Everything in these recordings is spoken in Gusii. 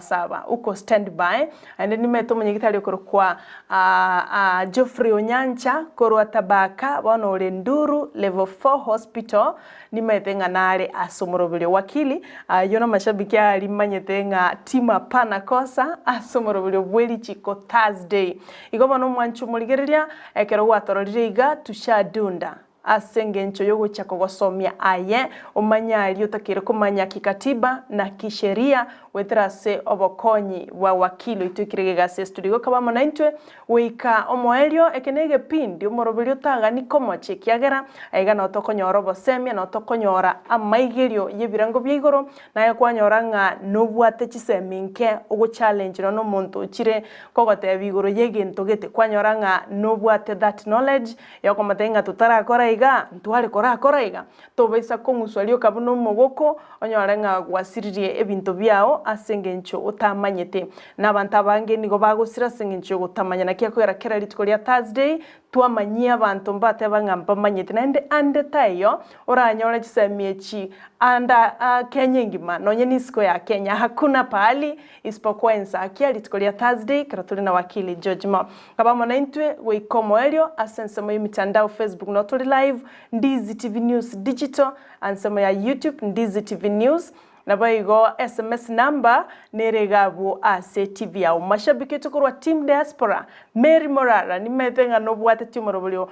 Saba uko stand by naende nimete omonyagitari okorokwa Geoffrey Onyancha korwa Tabaka bono ore Nduru level 4 hospital nimete ng'a nare ase omoroberio. Wakili ayio namashabiki aria manyete ng'a team hapana kosa ase omoroberio bwe richiko Thursday. Igo bono omwancho omorigereria ekero gwatororire iga tushadunda. Ase engencho y'ogochia kogosomia aye, omanye aria otakeire komanya kikatiba na kisheria goetera ase obokonyi bwa wakili oito ekire gegasi estudio. Igo kaba amo naintwe goika omoerio, eke negepindi omoroberi otagani komochia ekiagera aiga nao tokonyora obosemia, nao tokonyora amaigerio y'ebirengo bia igoro, naye kwanyora ng'a nobwate chisemi nke ogochallenge nonya nomonto ochire kogotebia igoro y'egento gete, kwanyora ng'a nobwate that knowledge Yokomotebia ng'a totarakora iga, ntware korakora iga. Tobaisa kong'uswa rioka buna omogoko, onyore ng'a gwasiririe ebinto biao ase engencho otamanyete. Na abanto abange nigo bagosira ase engencho y'ogotamanya. Naki ekogera kera rituko ria Thursday, twamanyia abanto mbateba ng'a mbamanyete. Naende ande taiyo oranyore chisemi echi ande aa Kenya engima, nonye nisiko ya Kenya, hakuna pahali isipokuwa ensakia rituko ria Thursday ekero tore na wakili George Mo. Kaba amo naintwe goika omoerio ase ensemo y'emitandao Facebook noo tore live, Ndizi TV News Digital, ansemo ya YouTube Ndizi TV News, naboigo SMS number nere iga abwo ase TV yao. Mashabiki oito korwa Team Diaspora, Mary Morara, nimaete ng'a nobwatetie omoroberio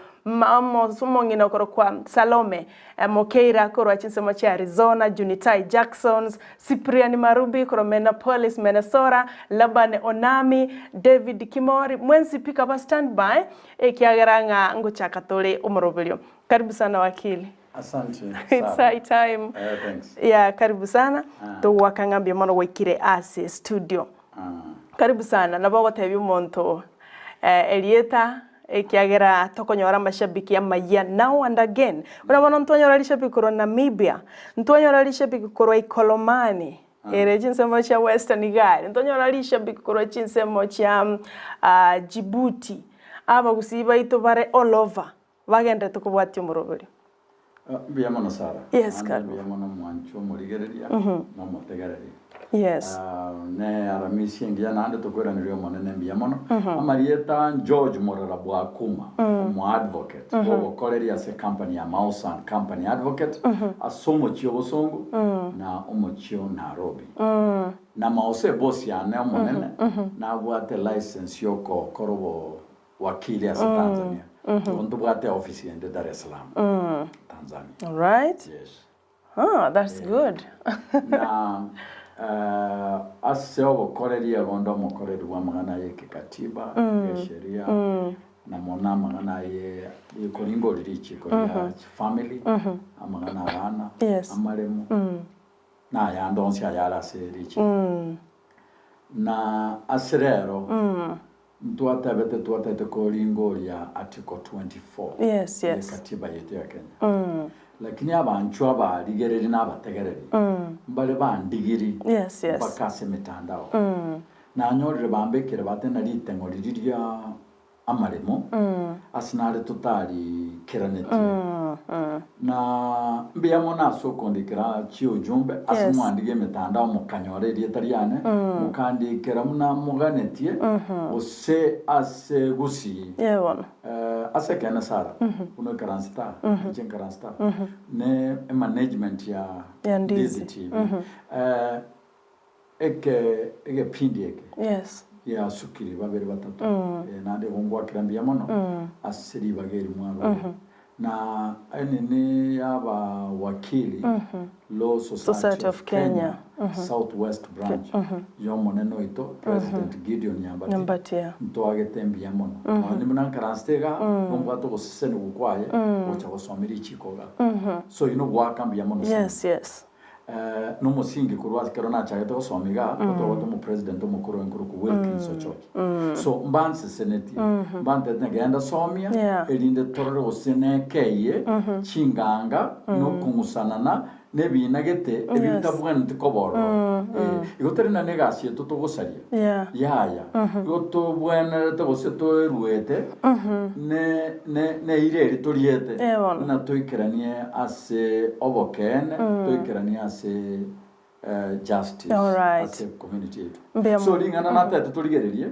omong'ina okorokwa Salome Mokeira korwa chinsemo chia Arizona, Junitai Jacksons, Cyprian Marubi korwa Minneapolis, Minnesota, Laban Onami, David Kimori, mwensi pi kaba stand by ekiagera ng'a ngochaka tore omoroberio. Karibu sana wakili. Asante It's Sarah. high time. Eh, thanks. Yeah, karibu sana. Ah. Togwaka ng'a mbuya mono gwaikire ase studio. Ah. Karibu sana. Nabo ogotebia omonto eh, erieta Ekiagera tokonyora amashabiki amayia now and again. Buna bono ntwanyora rishabiki korwa Namibia, ntwanyora rishabiki korwa Ikolomani, ere chinsemo chia Western iga aria, ntwanyora rishabiki korwa chinsemo chia Djibouti. Abagusii baito bare all over, bagenderete kobwatia omoroberio. Mbuya mono Sarah. Yes, Naende karibu. mbuya mono omwanchwa omorigereria na omotegereria. Yes. Ah, ne Aramisi engiya naende tokoiraneria Omonene mbuya mono. Amarieta George Morara Bwakuma, omoadvocate bw'obokoreri ase company ya Mausa and Company Advocate ase omochie obosongo na omochie o Nairobi. Na Mausa ebosi yane omonene nabwate license yokokora obo Wakili ase Tanzania. Igo ntobwate office ende Dar es Salaam, Tanzania. Alright. Yes. Ah, that's good. Na eh, ase obokoreri igo onde omokoreri bw'amang'ana y'ekekatiba, y'esheria, na mono amang'ana aye koringori richiko ria chifamily, amang'ana abana, Yes. amaremo, na ayande onsi ayare ase richiko. Na ase rero, Ntwatebete twatete koringoria Article 24 Yes, yes. ye katiba yaito ya Kenya. Lakini abanchwa abarigereri na abategereri mbare bandigiri Yes, yes. mpaka ase emitandao. Nanyorire bambekire bate na riteng'o riria ria amaremo ase nare totarikeranetie. Na mbuya mono ase okondikera chiujumbe ase Yes. mwandigie emetandao mokanyora erieta riane, mokandikera buna moganetie, gose ase gusii. Yeah, bono. Eh, ase ekeene Sarah, buna oikaransete aa, inche nkaransete aa, ne emanagement ya Ya Ndizi. Ndizi TV. Eh, eke egepindi eke Yes. giasukire babere batato, eh, naende igo ngwakera mbuya mono ase ribaga eri mwarure. Na enini y'abawakili, Law Society Society of of Kenya, Kenya, South West Branch, y'omonene oito President Gideon Nyambati, Nyambati, yeah. ntwagete mbuya mono. Nonya buna nkaransete igaa, nigo mbwate ogosesenigwa kwaye gocha gosomia richiko igaa. So oyio nogoaka mbuya mono sana. Yes, yes. Nomosingi korwa ase ekero nachagete gosoma igaa, otwabwate omopresident omokoro oyo nkorokwa Wilkins Ochoki. So mbansesenetie, mbantebete ng'a genda somia, Yeah. erinde torore gose nekeyie chinganga, na okong'usanana, na ebina gete, ebi Yes. bitabwenereti koba ororo. Eh, igo tari nonye na egasi yaito togosaria, Yeah. yaya. Igo tobwenerete gose toeruete, ne ne neira eri toriete, Eh, bono. buna toikeranie ase obokeene, toikeranie ase. justice Alright. ase community yaito. Mbuya So mono. ring'ana natete torigererie,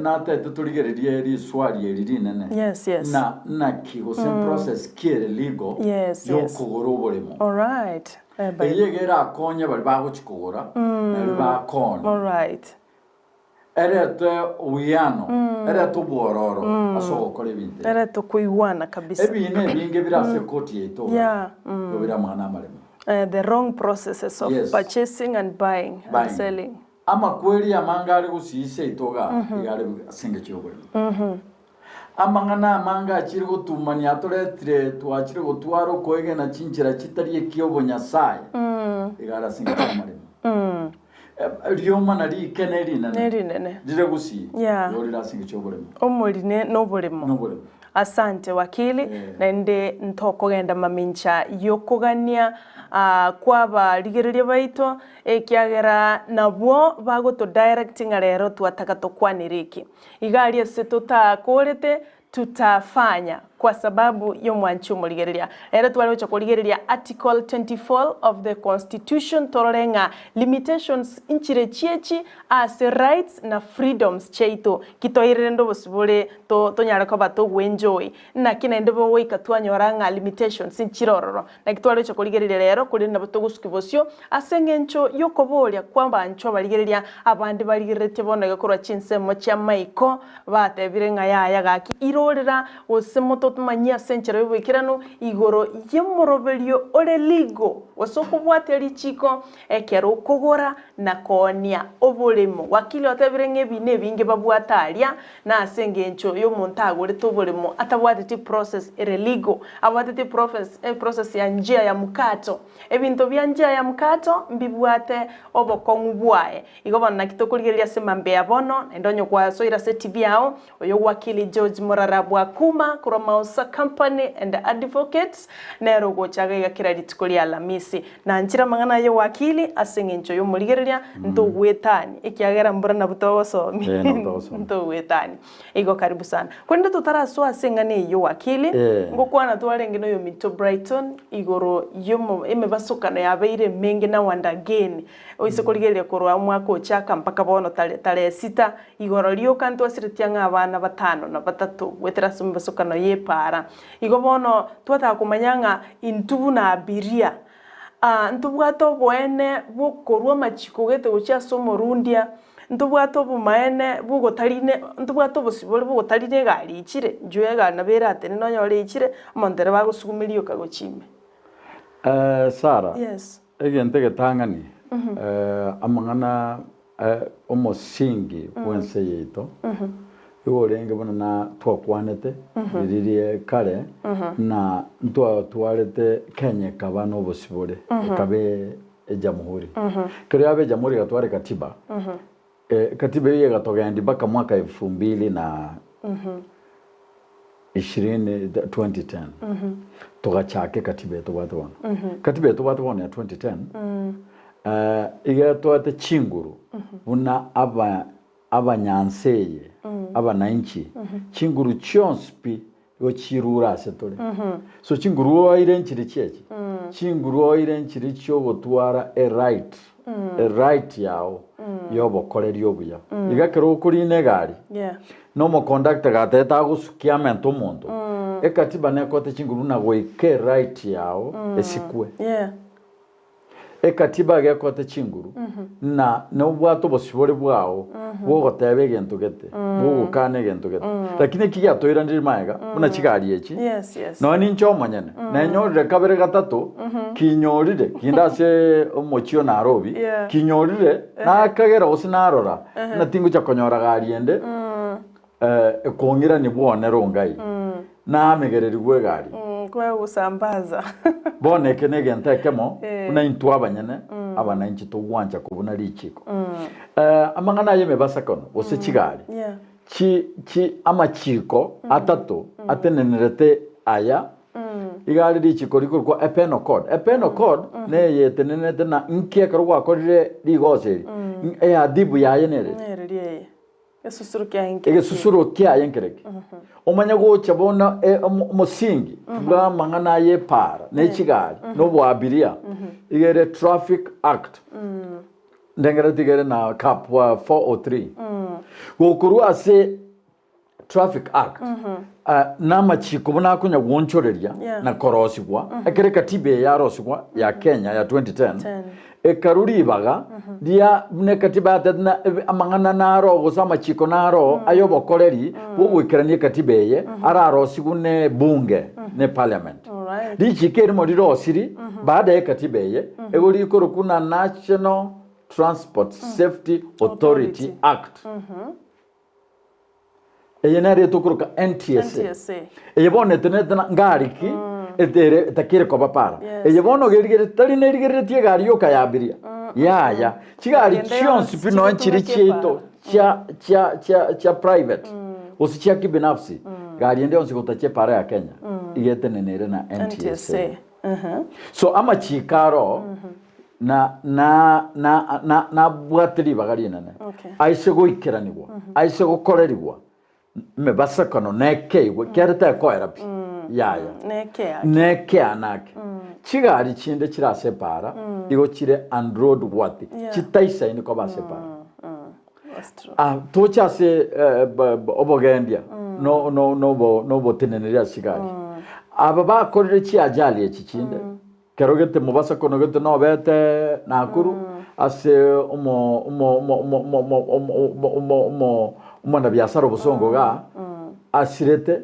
natete torigererie riswali eri rinene. Yes, yes. Na naki gose process ki ere legal Yes, yes. yokogora oboremo. Alright. Eh, by- Eye iga erakonye baria bagochi kogora naria bakoonia. Alright. Erete owiano, erete obwororo ase ogokora ebinto ebi. Erete okoigwana kabisa. Ebiina ebinge bire ase ekoti yaito iga, Yeah, nigo bire amang'ana amaremo. Eh, the wrong processes of Yes. purchasing and buying and Buying. selling. Amakweri amange are gosiisia ito iga, iga are ase engencho y'oboremo. Amang'ana amange achire gotumania atoretire twachire gotwara okoegena chinchera chitari eki'obonyasae, iga are ase engencho y'amaremo. Rioma na rikene rinene Nerinene. rire gusii, Yeah. igo rire ase engencho y'oboremo. Omori ne noboremo. Noboremo. Asante wakili, Eh. naende ntokogenda mamincha y'okogania ah, kw'abarigereria baito, ekiagera nabwo bagoto direct ng'a rero twataka tokwanere eki. Iga aria ase totakorete, tutafanya kwa sababu y'omwanchi omorigereria. Rero tware gocha korigereria Article 24 of the Constitution torore ng'a limitations nchire chiechi ase rights na freedoms chiaito ki toirerende obosibore to tonyare koba togoenjoy. Naki naende bogoika twanyora ng'a limitations nchire ororo. Naki tware gocha korigereria rero korende nabo togosukia bosio ase engencho y'okoboria kw'abanchwa abarigereria abande barigereretie bono iga korwa chinsemo chi'amaiko batebire ng'a yaya gaki irorera gose mototomanyie ase enchera y'oboikeranu igoro y'omoroberio ore legal gose okobwatia richiko ekero okogora na koonia oboremo. Wakili otebire ng'a ebi nebinge babwate aria Na ase engencho y'omonto agorete oboremo atabwateti process ere legal, abwateti process ya njia ya mkato. Ebinto bia njia ya mkato mbibwate obokong'u bwaye. Igo bono naki tokorigereria ase mambia ya bono, naende onye gwasoire ase TV yao, oyo Wakili George Morara Bwakuma korwa Mausa Company and Advocates, nere ogocha iga iga kera rituko ria Alamisi. Nanchire amang'ana aye wakili ase engencho y'omorigereria, ntogwetani, ekiagera mbura nabwo togosomia. Eh, nabwo togosomia. Ntogwetani. Igo karibu sana. Korende totarasoa ase eng'ana eyio wakili, Eh. ngokwana twarenge noyominto Brighton igoro yomo emebasokano yabeire emenge now and again. Oise korigereria korwa omwaka ochaka mpaka bono tare tarehe sita, igoro rioka ntwasiretie ang'e abana batano na batato goetera ase emebasokano y'epaara. Igo bono twataka komanya ng'a intwe buna abiria, ntobwate oboene bw'okorua amachiko gete gochia ase omorundia, ntobwate obomaene bw'ogotarine ntobwate obosibore bw'ogotarina egari ichire, inchuo egari nabo eratenene onyore ichire, omonto ere bagosugumeria rioka gochia ime. Sarah, Yes. egento egetang'ani, amang'ana omosingi bw'ense yaito, igo orenge buna na twakwanete riria kare, na ntwatwarete Kenya ekaba nobosibore, ekaba ejamuhuri. Ekero yaba ejamuhuri egatwara ekatiba, ekatiba eyio egatogendia mpaka mwaka elfu mbili na ishirini, 2010, togachaka ekatiba eye tobwate bono. Ekatiba eye tobwate bono ya 2010, iga etwate chinguru buna aba abanyanse eye, abananchi, chinguru chionsi pi igo chirure ase tore. So chinguru oire nchiri chiachi? Chinguru oire nchiri chiogotwara eright, eright yao yobokoreri obuya. Iga ekero okorina egari, Yeah. na omoconductor gatete agosukia amente omonto, ekatiba nekoete chinguru buna goika eright yao esikwe. Yeah. Ekatiba gekoete chinguru, na nobwate obosibore bwao bw'ogoteba egento gete, bw'ogokana egento gete. Lakini eki giatoiranire magega, buna chigari echi, Yes, yes. nonya ninche omonyene, nenyorire kabere gatato, kinyorire, kinde ase omochie o Nairobi, Yeah. kinyorire, nakagera gose narora, buna tingocha konyora gari ende, ekong'irania bwonere ongai, namegererigwe egari. Kwagosambaza. Bono eke negento ekemo buna intwe abanyene abananchi togwancha kobuna richiko. Amang'ana aya emebasakano gose chigari Yeah. chi chi amachiko atato atenenerete aya iga are richiko rikorokwa epenal code. Epenal code neye etenenerete na nki ekero gwakorire rigoso eri, eadibu yaye nere. Nere riaye. Egesusuro kiaye nkereki. Egesusuro kiaye nkereki. Omanye gocha bono e- omo- omosingi bwa amang'ana aya epaara na echigari na oboabiria iga ere Traffic Act ndengereti iga ere na Cap 403 gokorwa ase Traffic Act na amachiko buna akonya gwonchoreria Yeah. na korosigwa ekero ekatiba eye yarosigwa ya Kenya ya 2010 Ten. ekarwa ribaga ria buna ekatiba yatebete na ebe- amang'ana naro gose amachiko naro ayobokoreri bwogoikerania ekatiba eye ararosigwe ne ebunge ne parliament. Alright. Richiko erimo rirosiri baada ya ekatiba eye ego rikorokwa na National Transport Safety Authority Authority. Act. Eye nere etokoroka NTSA. NTSA. Eye bono etenenete na ngari ki etere etakere koba para. Yes, Eye bono gerigereti tari nerigereretie egari yoka ya abiria. Yaya. Chigari Egende chionsi yonsi pi nonya chiri chigotumeka chiaito chia chia chia chia private gose chia kibinafsi gari ende yonsi gotachia epara ya Kenya iga etenenere na NTSA. NTSA. Mhm. So amachiko aro na na na na nabwate ribaga rinene Okay. aise goikeranigwa aise gokorerigwa emebasakano nekeigwe kere tekoera pi yaya Nekea. nekeana ake chigari chinde chire ase epara igo chire unroadworthy Yeah. chitaisaini koba ase epara That's true. Ah, toche ase eh, b- b- obogendia no- no- nobo- noboteneneri ase chigari aba bakorire chiajali echi chinde Kero gete mobasa kono gete nobete Nakuru ase omo omo omo omo omo omo omo omo omo omo omwanabiasara obosongo igaa asirete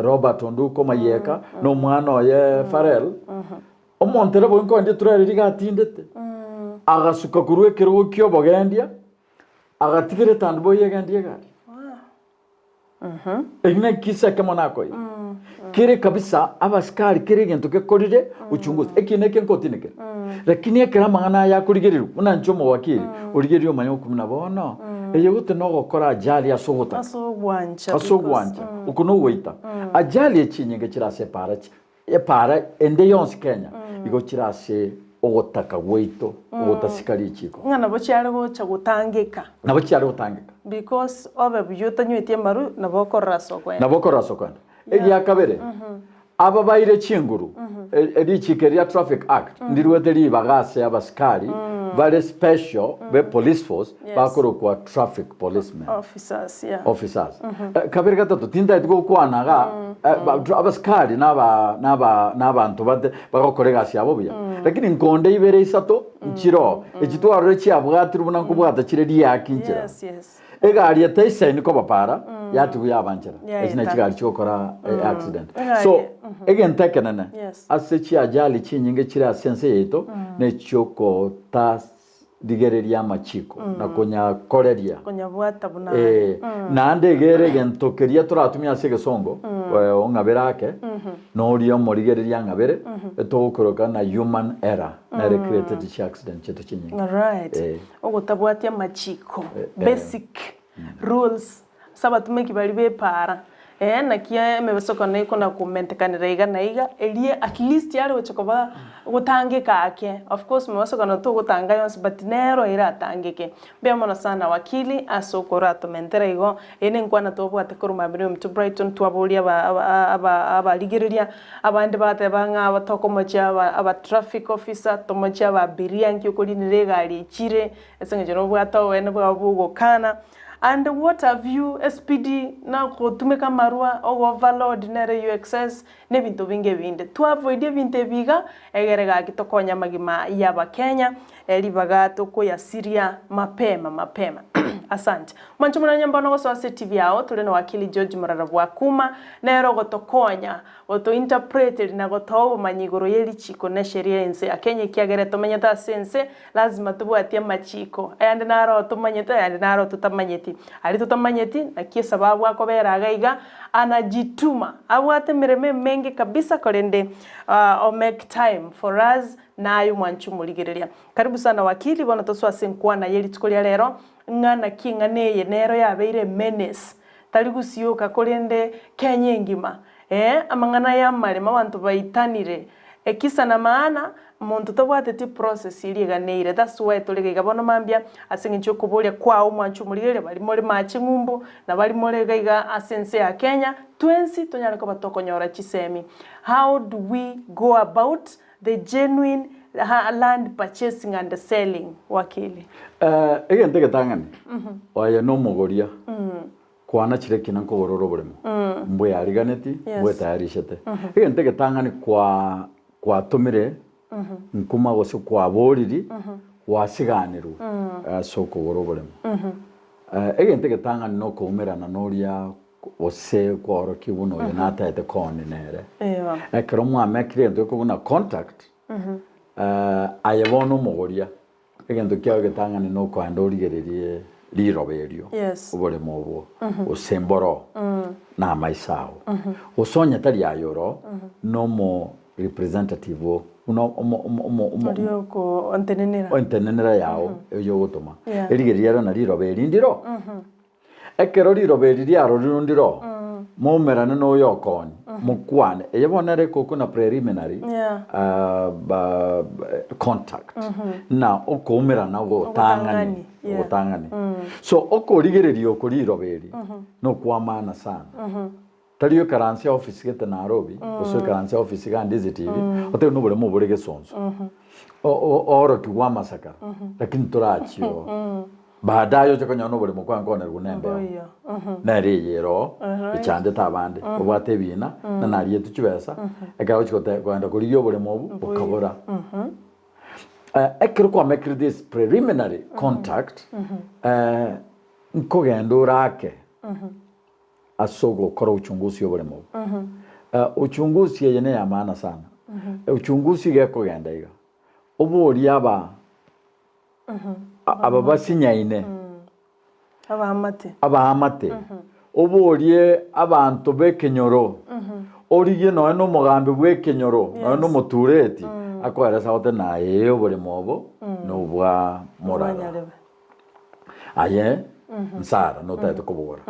Robert Onduko Mayeka na omwana oye Pharrell, omonto ere boigo nkoenda etureri riga atindete, agasuka korwa ekerogo kia obogendia, agatigera etandiboi egendie egari. Eki nekisa ekemo nakoire. Kere kabisa abasikari kere egento gekorire uchunguzi. Eki neke nkotinekera. Lakini ekero amang'ana aya akorigererwa buna inche omowakili origereria omanye okumia na bono eye gote nogokora ajali ase ogotaka. Ase ogwancha. Ase ogwancha. Oko nogoita. Ajali echi chinyinge chire ase epara chi epara ende yonsi Kenya igo chire ase ogotaka gwaito ogotasika richiko. Ng'a nabo chiare gocha gotangeka. Nabo chiare gotangeka. Because obe buya otanyweti amaru nabo okorora ase okoenda. Nabo okorora ase okoenda. Egia kabere, aba baire chinguru, richiko eri ria Traffic Act ndiruete ribaga ase abasikari bare special be police force bakorokwa traffic policemen. Officers, yeah. Officers. Kabere gatato, tintageti gokwana iga, abasikari naba naba nabanto bate bagokora egasi yabo buya, lakini nkonde ibere isato nchire oo, echi twarorire chiabwatirwe buna nkobwata chire riaki nchera. Yes, yes. Egari etaisaini koba para, yatigwa yaba nchera. Echi Yaeta. nachi chigari chigokora accident. Egari, So, egento ekenene, Yes. ase chiajali chinyinge chire ase ense yaito, nechiokota Rigereria amachiko na konyakoreria. Konyabwata buna are. Eh, naende iga ere egento keria toratumie ase egesongo, eh, ong'abere ake, noria omorigereria ang'abere, etogokoroka na human error, nere created chi accident chiaito chinyinge. Alright. Eh. Ogotabwatia amachiko, Eh, eh. basic rules, Ase abatomeki baria b'epaara, ee, naki emebesokano ekona komentekanera iga na iga, eria at least yare gocha koba gotangeka ake. Of course mebesokano togotanga yonsi but nero eratangeke. Mbuya mono sana wakili ase okoratomentera igo, eye nenkwana tobwate korwa mambia omonto Brighton twaboria aba aba aba abarigereria, abande bateba ng'a aba tokomochia aba aba traffic officer, tomochie aba abiria nki okorinera egari echire, ase eng'encho nobwate oboene bwabo bogokana. And what have you SPD na gotumeka amarwa, ogo overload nere you excess, na ebinto binge ebinde. To avoid ebinto ebi iga, egere gaki tokonye amagima ya abakenya, ribaga tokoyasiria mapema mapema. Asante. Mwanche omorania mbono gosoa ase TV yao, tore na wakili George Morara Bwakuma, nere ogotokonya goto interpreteri na gotoa obomanyi igoro ye richiko na esheria y'ense ya Kenya ekiagera tomenyete ase ense Lazima tobwatie amachiko, ayande naro tomanyete, ayande naro totamanyeti. Aria totamanyeti, naki esababu akobera iga iga, anajituma, abwate emeremo emenge kabisa korende o make time for us, naye omwanchi omorigereria. Karibu sana wakili, bono tosoe ase enkwana ye rituko ria rero, ng'a naki eng'ana eye nero yabeire emenace, tari gosioka korende Kenya engima, eh, amang'ana aya amaremo abanto baitanire, ekisa na maana. Monto tabwateti process eria eganeire that's why tore iga iga bono mambia ase eng'encho yokoboria kwao omwancho omorigereria baria more mache ng'umbu na baria more iga iga ase ense ya Kenya twensi tonyare koba tokonyora chisemi. How do we go about the genuine land purchasing and selling wakili? Egento egetang'ani, oye nomogoria, kwana chire ekina nkogorora oboremo, mbweariganeti, mbwetayarishete. Egento egetang'ani kwa Gwatomire nkuma gose kwaboriri gwasiganirwe ase okogora oboremo. Egento egetang'ani nokoumerana noria gose kwaorokia buna oyo nataete kooni nere. Ekero mwamekire egento gekobua buna contact, aye bono omogoria Egento kiao egetang'ani nokoenda origererie riroba erio, Yes. oboremo obwo, gose mboro na amaiso ao. Gose onye tari aye oro, nomo representative oo, buna omo omo omo omo Oria oko ontenenera. entenenera yao eyio ogotoma. Yeah. Erigereria ero na riroba eri ndiro. Ekero riroba eri riarorirwe ndiro, moumerane noyo okooni, mokwane. Eye bono ere ekokwa na preliminary Yeah. ah, ba- contact na okoumerana ogotang'ani Ogotang'ani, yeah. ogotang'ani. So okorigereria oko riroba eri nokwamana sana. Tari oikaranse office gete Nairobi gose oikaranse office iga Ndizi TV otebe noboremo obore gesonso oorokigwe amasakara lakini torachie oo baadaye oche konyora noboremo kwanye konerwa na embeo Mboiyo. nere eye ere oo echandete abande obwate ebina na narietwe chibesa ekero agochi gote kogenda korigia oboremo obwo bokabora. Ekero kwamekire this preliminary contact nkogenda orake. Ase ogokora uchunguzi y'oboremo obo. Uchunguzi eye neya maana sana. Uchunguzi iga ekogenda iga, oborie aba aba basinyaine, Abaamate. abaamate, oborie abanto b'ekenyoro, origie nonya na omogambi bw'ekenyoro, nonya na omotureti, akoerese agote naye oboremo obo nobwa morara. Bwanyarebe. Aye nsara notagete kobogora.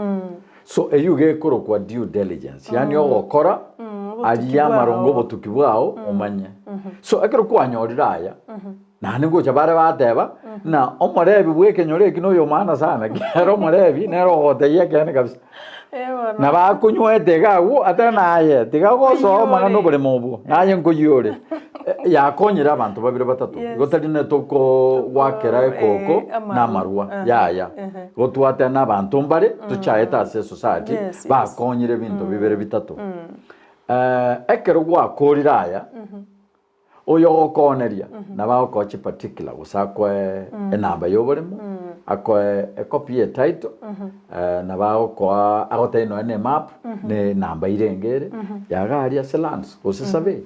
So eyio iga ekorokwa due diligence, yaani ogokora obotuki aria amarongo bwao. obotuki bwao omanye. So ekero kwanyorire aya, naende ngocha bare bateba, ng'a omorebi bwa ekenyoro eki noyo maana sana, ekiagera omorebi nere ogotebia ekeene kabisa. Eh bono. Nabo akonywete iga agwo atebe naye tiga gosoa amang'ana Nkoiyore. oboremo obwo, naye nkoiyore. Yakonyire abanto babere batato, Yes. igo tari ne tokogwakera ekoko Eh, amarwa. na amarwa, Aha, yaya. ehe. Igo twateba na abanto mbare tochaete ase esociety, Yes, yes. bakonyire ebinto bibere bitato. Ekero gwakorire aya, Oyo ogokooneria nabo agokoa chiparticular gose akoe enamba y'oboremo, akoe ecopy ye title, nabo agokoa agotebie nonya na emap na enamba irenge ere yaga aria ase lands gose survey.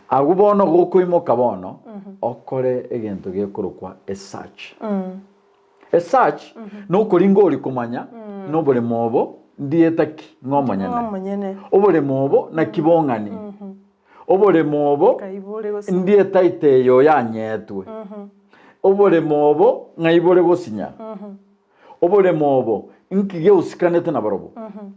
Agwo bono gokoimoka bono okore egento gekorokwa esearch. Esearch nokoringa ori komanya noboremo obo ndieta ki ng'a omonyene. Ng'a omonyene. Oboremo obo naki bong'ani. Oboremo obo Nkaibore gosinya. ndietaete eye oyanyetwe. Oboremo obo ng'aibore gosinya. Oboremo obo nki geusikanete nabarobwo.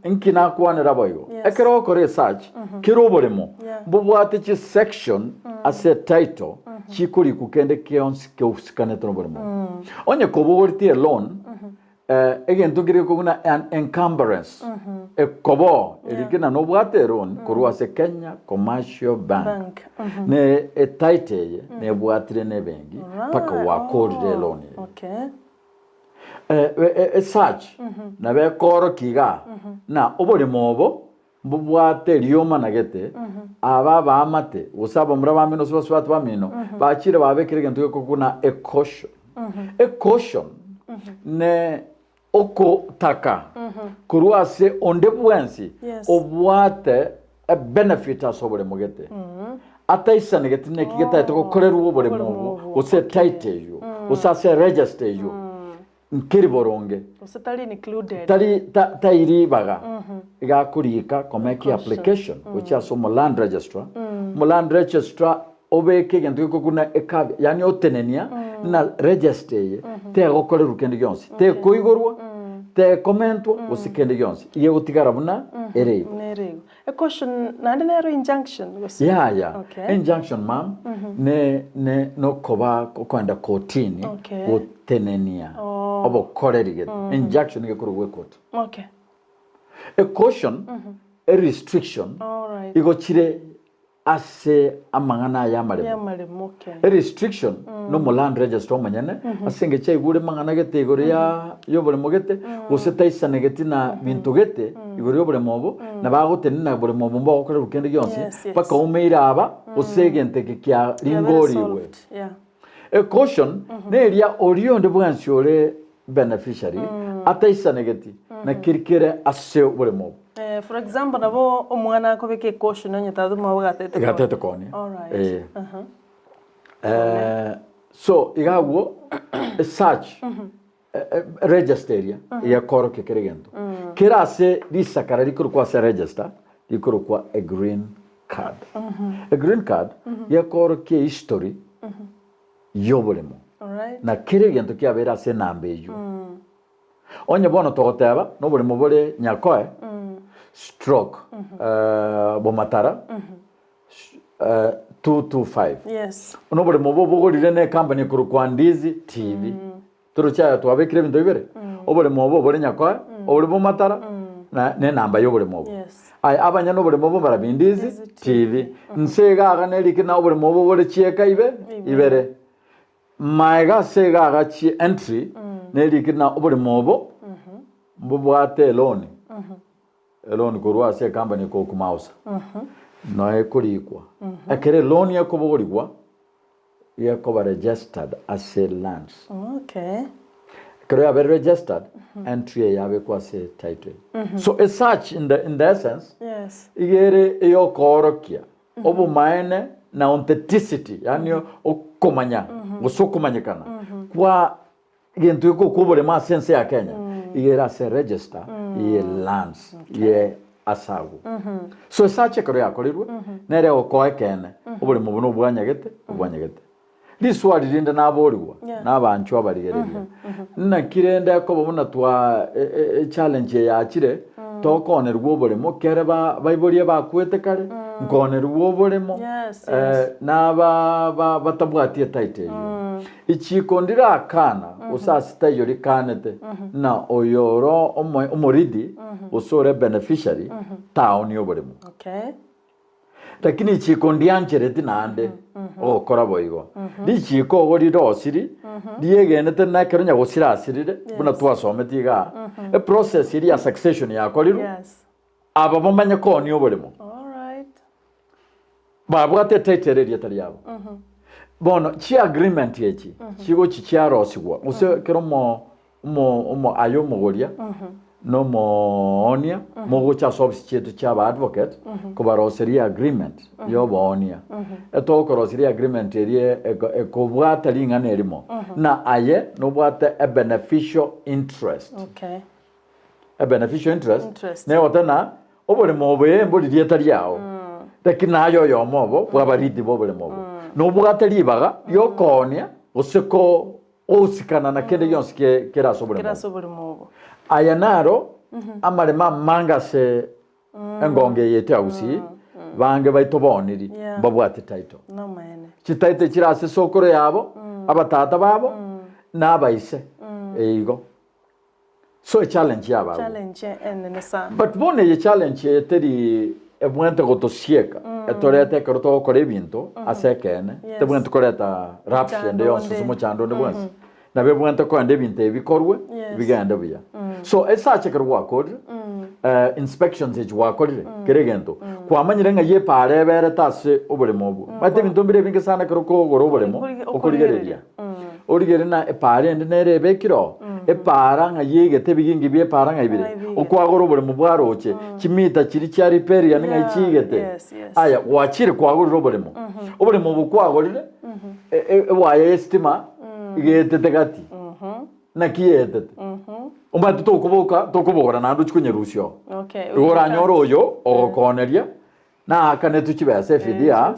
Nki nakwanera boigo. Yes. Ekero ogokora esearch, kera oboremo Yeah. mbobwate chisection ase etitle chikorikwa kende kionsi keusikanete noboremo obo. Onye kobogoretie eloan, Egento nkeria buna an encumbrance, ekoboo erike na nobwate eloan korwa ase Kenya Commercial Bank. Bank, Ne etitle eye nebwatire ne ebenki mpaka Right, gwakorire oh, eloan eye. okay. Esearch nabo ekoorokia igaa na oboremo obo mbobwate eriomana gete, aba abaamate, gose abamura bamino, gose abasubati bamino, bachire babekire egento gekorokwa buna ecaution. Ecaution ne okotaka korwa ase onde bwensi Yes. obwate ebenefit ase oboremo gete, ataisanegeti neki getaete gokorerwa oboremo Oboremo obwo, obwo, gose okay. etitle eywo, gose ase eregister eywo, nkeri boronge. Gose tari included. Tari ta, tai ribaga iga akorika komeki application gochia ase omo land registrar, omo land registrar obeke egento gekorokwa buna ekavi yaani otenenia ng'a register eye tegokorerwa kende gionsi, tekoigorwa, tekomentwa gose kende gionsi, iga egotigara buna ere igo. Buna ere igo. A caution naende nero injunction gose? Yaya, Okay. injunction ma'am, ne ne nokoba okoenda kotini Okay. gotenenia Oh. obokoreri gete. Injunction nigo ekorwa ekoti. Okay. A caution, a restriction, Alright. igo chire Ase amang'ana aya amaremo. Y'amaremo, okay. Erestriction nomo land register omonyene ase engencho aigure mang'ana gete igoro ya y'oboremo gete gose taisanegeti na binto gete igoro y'oboremo obo na bagotenena boremo obo mbogokorerwa kende gionsi Yes, yes. mpaka oumeire aba gose egento eke kia Kiabere ringorigwe. solved, yeah. A caution neria oria onde bwensi ore beneficiary ataisanegeti na keri kere ase oboremo obo. Eh, for example nabo omwana akobeka ecaution onye tata omwabo gatete konia. Gatete konia. Alright. Eh. Aha. Eh, so iga agwo esearch eh, eh, register eria egekorokia kera egento kere ase risakara rikorokwa ase register rikorokwa a green card. A green card gekorokia ehistory y'oboremo Alright. na kera egento kiabeire ase enamba eywo. Onye bono togoteba noboremo bore Nyakoe stroke Bomatara 225. Yes. Noboremo obo bogorire ne company ekorokwa Ndizi TV. Toroche aya twabekire ebinto bibere. Oboremo obo bore Nyakoe, obore Bomatara na nenamba yoboremo obo. Yes. Aya abanyene oboremo obo mbarabi Ndizi Ndizi TV. Nse iga iga nerike na oboremo obo bore chieka ibe ibere. Maega ase iga agachie entry nerikire na oboremo obo mbobwate eloni eloni korwa ase ecompany ekokumausa noe ekorikwa ekero eloni ekobogorigwa gekoba registered ase lands Okay. ekero yabere registered entry eye yabekwa ase title so a search in the, in the essence Yes. iga ere eyokoorokia Obomaene na authenticity, yaani okomanya gose okomanyekana kwa egento geke okwa oboremo ase ense ya Kenya, iga ere ase register ye lands ye ase agwo. So esearch ekero yakorirwe, nere egokoa ekeene, oboremo obo nobwanyagete, obwanyagete. Riswali rinde naborigwa Yeah. nabanchwa abarigereria, naki rende ekoba buna twa e- e- echallenge eye yachire, tokonerwa oboremo kere ba baiboria bakwete kare, nkonerwa oboremo Yes, eh, yes. naba ba batabwati etitle eyio. Ichiko ndirakana gose ase taiyo rikanete na oyoro omo omoridi gose ore beneficiary taonia oboremo. Okay. Lakini richiiko ndianchereti naende ogokora boigo. Richiiko ogo rirosiri, riegenete na ekero nyagosira asirire, buna Yes. twasometie igaa, eprocess eria ya succession yakorirwe, Yes. aba bamanye koonia oboremo. Alright. Babwate etitle ere erieta riabo. Bono chiagreement echi chigochi chiarosigwa, gose ekero omo omo omo aye omogoria na omoonia mogocha ase ofisi chiaito chia aba advocate kobaroseria agreement ya oboonia. Etogokoroseria agreement eria eko ekobwata ring'ana erimo, na aye nobwate a beneficial interest. Okay. A beneficial interest, Interest. negoteba na oboremo obo ee mbori rieta riao, lakini naye oyomo obo bw'abariti b'oboremo obo, nobwate ribaga riokoonia gose ko Ogosikana na kende gionsi kere ase oboremo Kere ase obo. oboremo obo. Aya naro amaremo amange ase engongo eye yaito ya Gusii, bange baito booniri Yeah. mbabwate title. Nomaene. Chititle chire ase esokoro yabo, abatata babo, na abaise. Eigo. So echallenge yaba agwo. Challenge enene sana. But bono eye challenge eye teri ebwenerete gotosieka etorete ekero togokora ebinto ase ekeene Yes. tebwenereti koreta rapture ende Mochando yonsi onde. gose mochando onde bwensi nabo ebwenerete koenda ebinto ebi bikorwe Yes. bigende buya so esearch ekero gwakorire eh, inspections echi gwakorire kera egento kwamanyire ng'a epaara eberete ase oboremo obwo omanyete ebinto mbire ebinge sana ekero okogora oboremo Okorigereria. okorigereria Origererie na epaara ende nere ebekire oo, epaara ng'a yeigete ebigingi bi'epaara ng'a ibere, Ng'a ibigete. okwagora oboremo bwa roche, chimita chiria chia riperian ng'a Yeah, chiigete. yes, yes. Aya, gwachire kwagorire oboremo. Oboremo obo kwagorire, e- e- ewaya y'esitima iga etete gati. Naki yeetete? Omanyete tokoboka tokobogora naende ochie konyerusia oo. Okay, Igo oranyore oyo ogokooneria Naakanetwe chibesa efidia,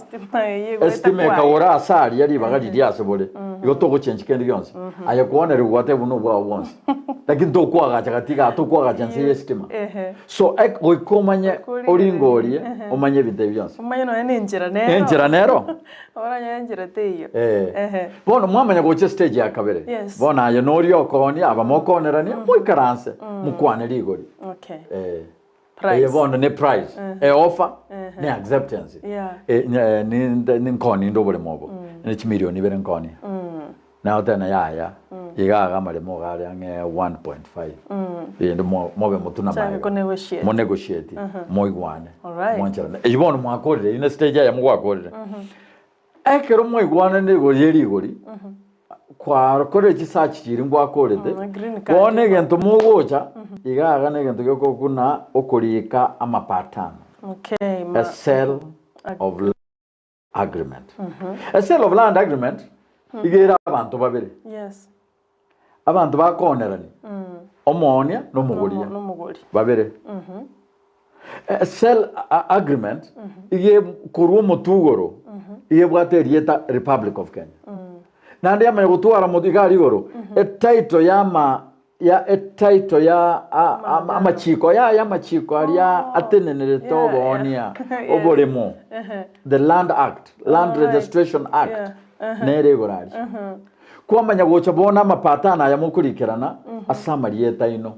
esitima ekagora ase aria ribaga riria ase bore. Igo togochenchi kende gionsi. Aye kwonerigwa gwateba buna obwao bwonsi. Lakini tokwagacha gati igaa, tokwagacha nse y'esitima. Ehe. So ek goika omanye Okorigereria. oringorie, omanye ebinto ebi bionsi. Omanye nonya na enchera nero. Enchera nero. Oranyore enchera teiyo. Eh. Ehe. Bono mwamanya gocha estage ya kabere. Yes. Bono aye noria okoonia, aba mokoonerania, moikaranse, mokwane rigori. Okay. Eh. Price. Eye bono ne price, e offer, ne acceptance. Yeah. Eh, nye- ni- ni- nkoonie inde oboremo obo, ne chimilioni ibere nkoonie. Naye otebe na yaya, iga iga amaremo iga are ang'e 1.5. Rende mo- mobe motwe na Chake magega. konegotiate. Monegotiate, moigwane, Alright. mwancherane. Eyio bono mwakorire, eyio ne stage eyemo gwakorire. Ekero mwaigwananire igoro ye rigori, kwakorire chisearch chiria ngwakorete, Mm, green card. bono egento mogocha, iga iga na egento gekokuna okorika amapatano. Okay, ma A sale of land agreement. A sale of land agreement iga ere abanto babere, yes. abanto bakoonerania, omoonia na omogoria, Nomogori. babere. A sale agreement iga ekorwa omotwe igoro, iga ebwate erieta Republic of Kenya. Naende yamanya gotwara omotwe iga aria igoro, etitle ya ama ya etitle ya a- ama- amachiko yaya amachiko aria atenenerete Yeah, yeah. oboonia Yes. oboremo the land act land Alright. registration act Yeah. nere igoro aria kwamanya gocha bono amapatano aya mokorikerana ase amarieta aino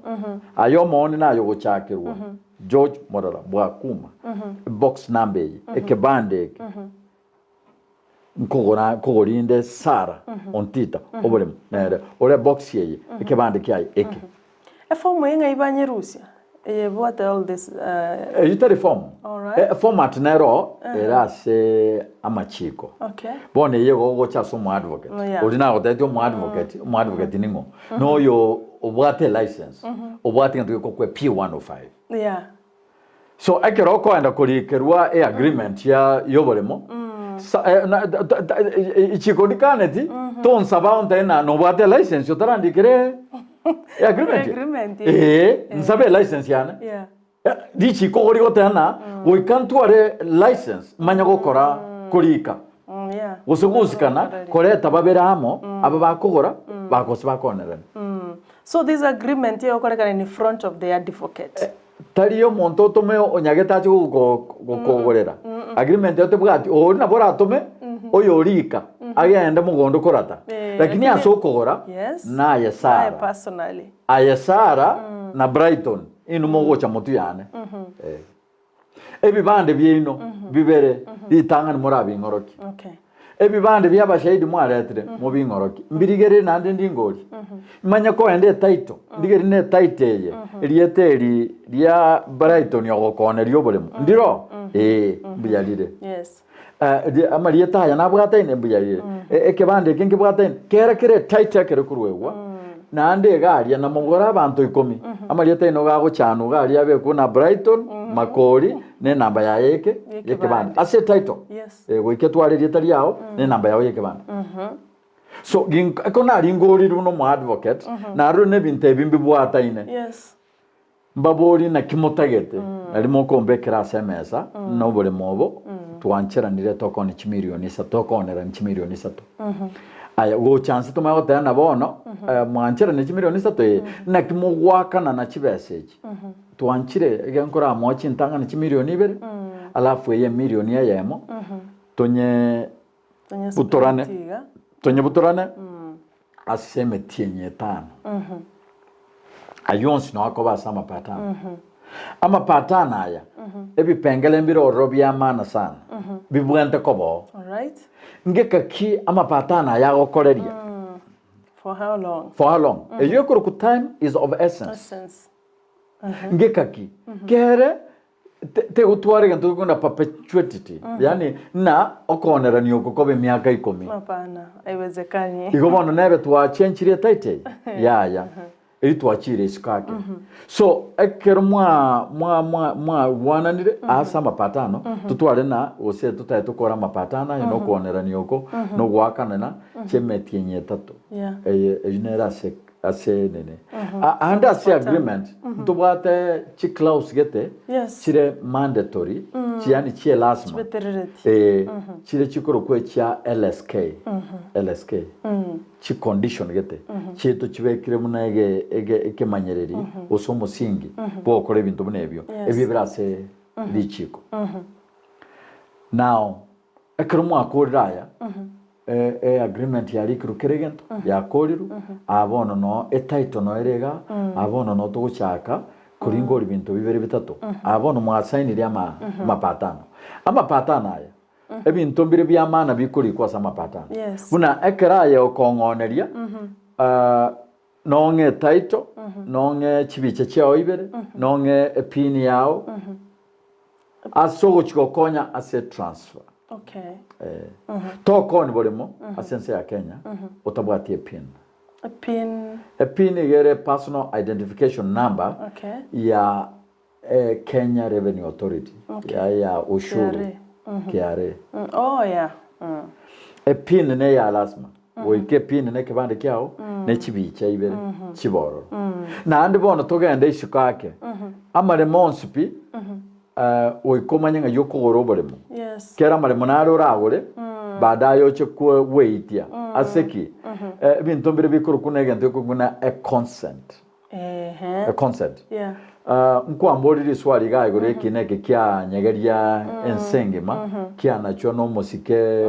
aya omooni naye ogochakerwa George Morara Bwakuma box number eye ekebande eke Nkogora nkogorinde Sara ontita oboremo nere ore box eye ekebande kiaye eke. Eform eye ng'ai banyerusia? Eye ebwate all this uh, Eyio tari form. Alright. E, format nero ere ase amachiko. Okay. Bono eye igo ogocha ase omoadvocate. Oh, yeah. Oria nagotebetie omoadvocate, omoadvocate ning'o? Noyo obwate elicense, obwate egento gekokwa P105. Yeah. So ekero okoenda korikerwa e agreement ya yoboremo sa, eh, na, ta, ta, ta, ichiko ndikaneti tonsaba onte na nobwate license otarandikere e agreement Agreement, eh nsabe license yane Yeah. Eh, richiko igo rigoteba na goika ntware license manya gokora korika Mm, yeah. gose gosikana koreta babere amo aba bakogora bagose bakonerana Mm. So this agreement egokorekana in front of the advocate. Tari omonto otome onyagete ache gokogorera agreement eyo tebwati oria nabo oratome oyorika agende mogondo korata Eh, lakini lakini- ase okogora Yes. naye Aye Sara personally. aye Sara na Brighton inwe mogocha motwe yane Eh. Ebibande biaino bibere ritang'ani morabing'orokie. Okay. Ebibande bi'abashahidi mwaretire mobing'orokie. Mbirigererie naende ndingorie. Manye koenda etitle, ndigererie ne etitle eye, erieta eri ria Brighton ogokoneria oboremo. Ndiro? Ee, mbuya rire. Yes. Eh, ri- amarieta aya nabwataine mbuya rire. E- Ekebande eke nkebwataine, kera kere etitle ekere koruegwa, naende iga aria namogore abanto ikomi, amarieta aino gagochanwa iga aria abekwe buna Brighton, Makori, na enamba yaye eke, Y'ekebande. y'ekebande. Ase etitle. Yes. Eh, goika etware erieta riao na enamba yao y'ekebande. So gink- ekero naringorirwe na omoadvocate, narure na ebinto ebi mbibwataine, Yes. mbaborie naki motagete, nari mokombekera ase emesa na oboremo obo, twancheranire tokone chimilioni isato, tokonerani chimilioni isato. Aya gocha nse tomanye goteba na bono, eh, mwancheranire chimilioni isato ee, naki mogwakanana chibesa echi? Twanchire ege nkoramoe chintang'ani chimilioni ibere, alafu eye emilioni eyemo, tonye Tonye butorane split iga. tonyebutorane ase emetienyi etano. Ayio onsi nao akoba ase amapatano. Amapatano aya, ebipengere mbire ororo bia maana sana, bibwente koba oo. Alright. Ngeka ki amapatano aya agokoreria? For how long? For how long? Eyio ekorokwa time is of essence. Essence. Ngeka ki? Kere te- tegotwara egento gekogenda perpetuity, yaani ng'a okoonerania oko kobe emiaka ikomi. Hapana, haiwezekani. Igo bono nebe twachenchirie etitle eye? Yaya. Eyio twachiire isiko ake. So ekero mwa mwa mwa mwarwananire ase amapatano, totware na gose totae tokore amapatano aya na okoonerania oko, na ogoakanana chiemetienyi etato. Yeah. Eye eyio nere ase. Ase nini. Ande ase agreement ntobwate chi clause gete Yes. chire mandatory chi yaani chie lasima Chibeterereti. eh, chire chikorokwa echia LSK LSK chi condition gete chiaito chibekire buna ege ege ekemanyereri gose omosingi bwogokora ebinto buna ebio Yes. ebio bire ase richiko. Now Ekero mwakorire aya, e agreement yarikirwe kera egento, yakorirwe, aa bono noo e title noo ere igaa, aa bono noo togochaka koringori binto bibere bitato, aa bono mwasainirie ama amapatano. Amapatano aya, ebinto mbire bia maana bikorikwa ase amapatano. Yes. Buna ekero aye okong'oneria, nong'e etitle, nong'e chibicha chiao ibere, nong'e epin yao, ase ogochia gokonya ase transfer. Okay. Eh, Tokoni boremo ase ense ya Kenya otabwati epin. Epin. Epin iga ere personal identification number Okay. ya eh, Kenya Revenue Authority Okay. ya ya ushuru KRA. KRA. Oh yeah. Epin ne ya lasima goika epin ne ekebande kiao ne chibicha ibere chibororo. Naende bono togende isiko ake amaremo onsi pi goika omanye ng'ai okogora oboremo. Yes. Kera amaremo nare oragore baadaye oche gweitia ase ki? Ebinto mbire bikorokwa na egento gekorokwa buna e consent. Ehe. E consent. Yeah. Nkwamborie riswali iga igoro y'ekiina eke kianyegeria ense engima, kianachwa nomosike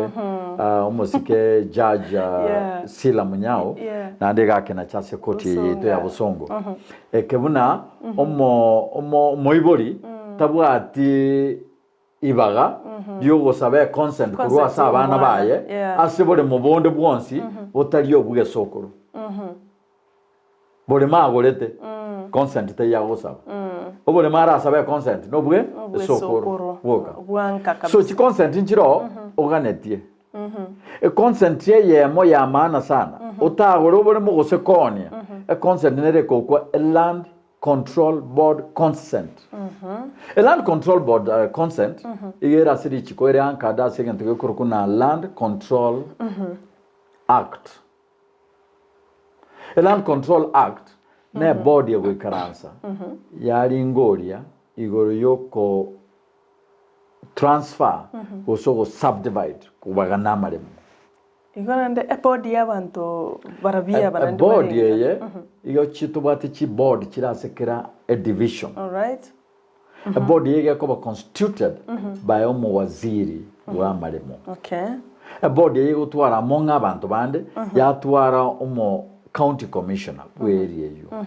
omosike judge Yeah. Sila Munyao, Yeah. naende iga akenacha ase ekoti eye yaito ya Bosongo. Bosongo. Eke buna omo omo omoibori tabwati ibaga ri'ogosaba econsent korwa Consent ase abana y'omwana, baye yeah. ase boremo bonde bwonsi botari obw'egesokoro. Boremo agorete, consent taiyo agosaba. Oboremo arasabe econsent nobwe esokoro bwoka. Bwanka So kabisa. chiconsent nchiroo oganetie. Econsent eyemo ya maana sana, otagore oboremo gose koonia, econsent nere ekokwa eland control board consent. Eland control board consent iga ere ase richiko ere anchored ase egento gekorokwa na Land Control Act. Land Control Act ne board egoikaransa yaringoria igoro yoko transfer gose ogo subdivide kobagana amaremo. Igo naende eboard ya abanto barabia aba naende Eboard barenge. eye igo tobwate chiboard chire ase kera edivision. Alright. Eboard eye iga ekoba constituted by omowaziri bwa amaremo. Okay. Eboard eye egotwara among abanto bande, yatwara omo county commissioner bwe area eyio.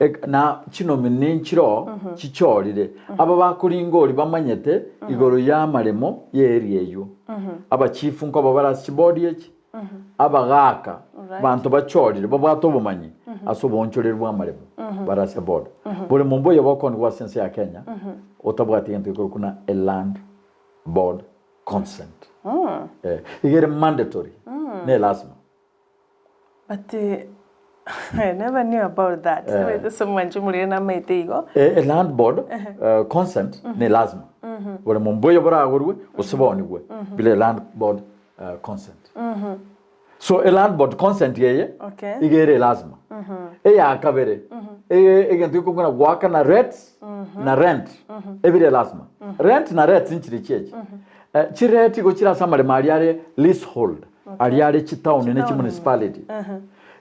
Ek- Na chinominee nchiroo chichorire, aba bakoringa oria bamanyete igoro ya amaremo ye area eyio. Abachifu nkoba bare ase chiboard echi, abagaaka, abanto bachorire babwate obomanyi ase oboonchoreria bw'amaremo bare ase board. Boremo mboiyo bokoonigwa ase ense ya Kenya otabwati egento gekorokwa buna a land board consent. Eh, iga ere mandatory, ne lasima. But I never knew about that. Eh. Ase omwancho omorere namaete igo. A land board consent ne lasima. Boremo mboiyo boragorwe gose boonigwe bila land board consent. So a land board consent eye Okay. iga ere lasima. Eya kabere eye egento gekong'ana goakana rates na rent ebire lasima. Rent na rates nchire chiachi. Chirate igo chire ase amaremo aria are leasehold aria are chitown ne chimunicipality.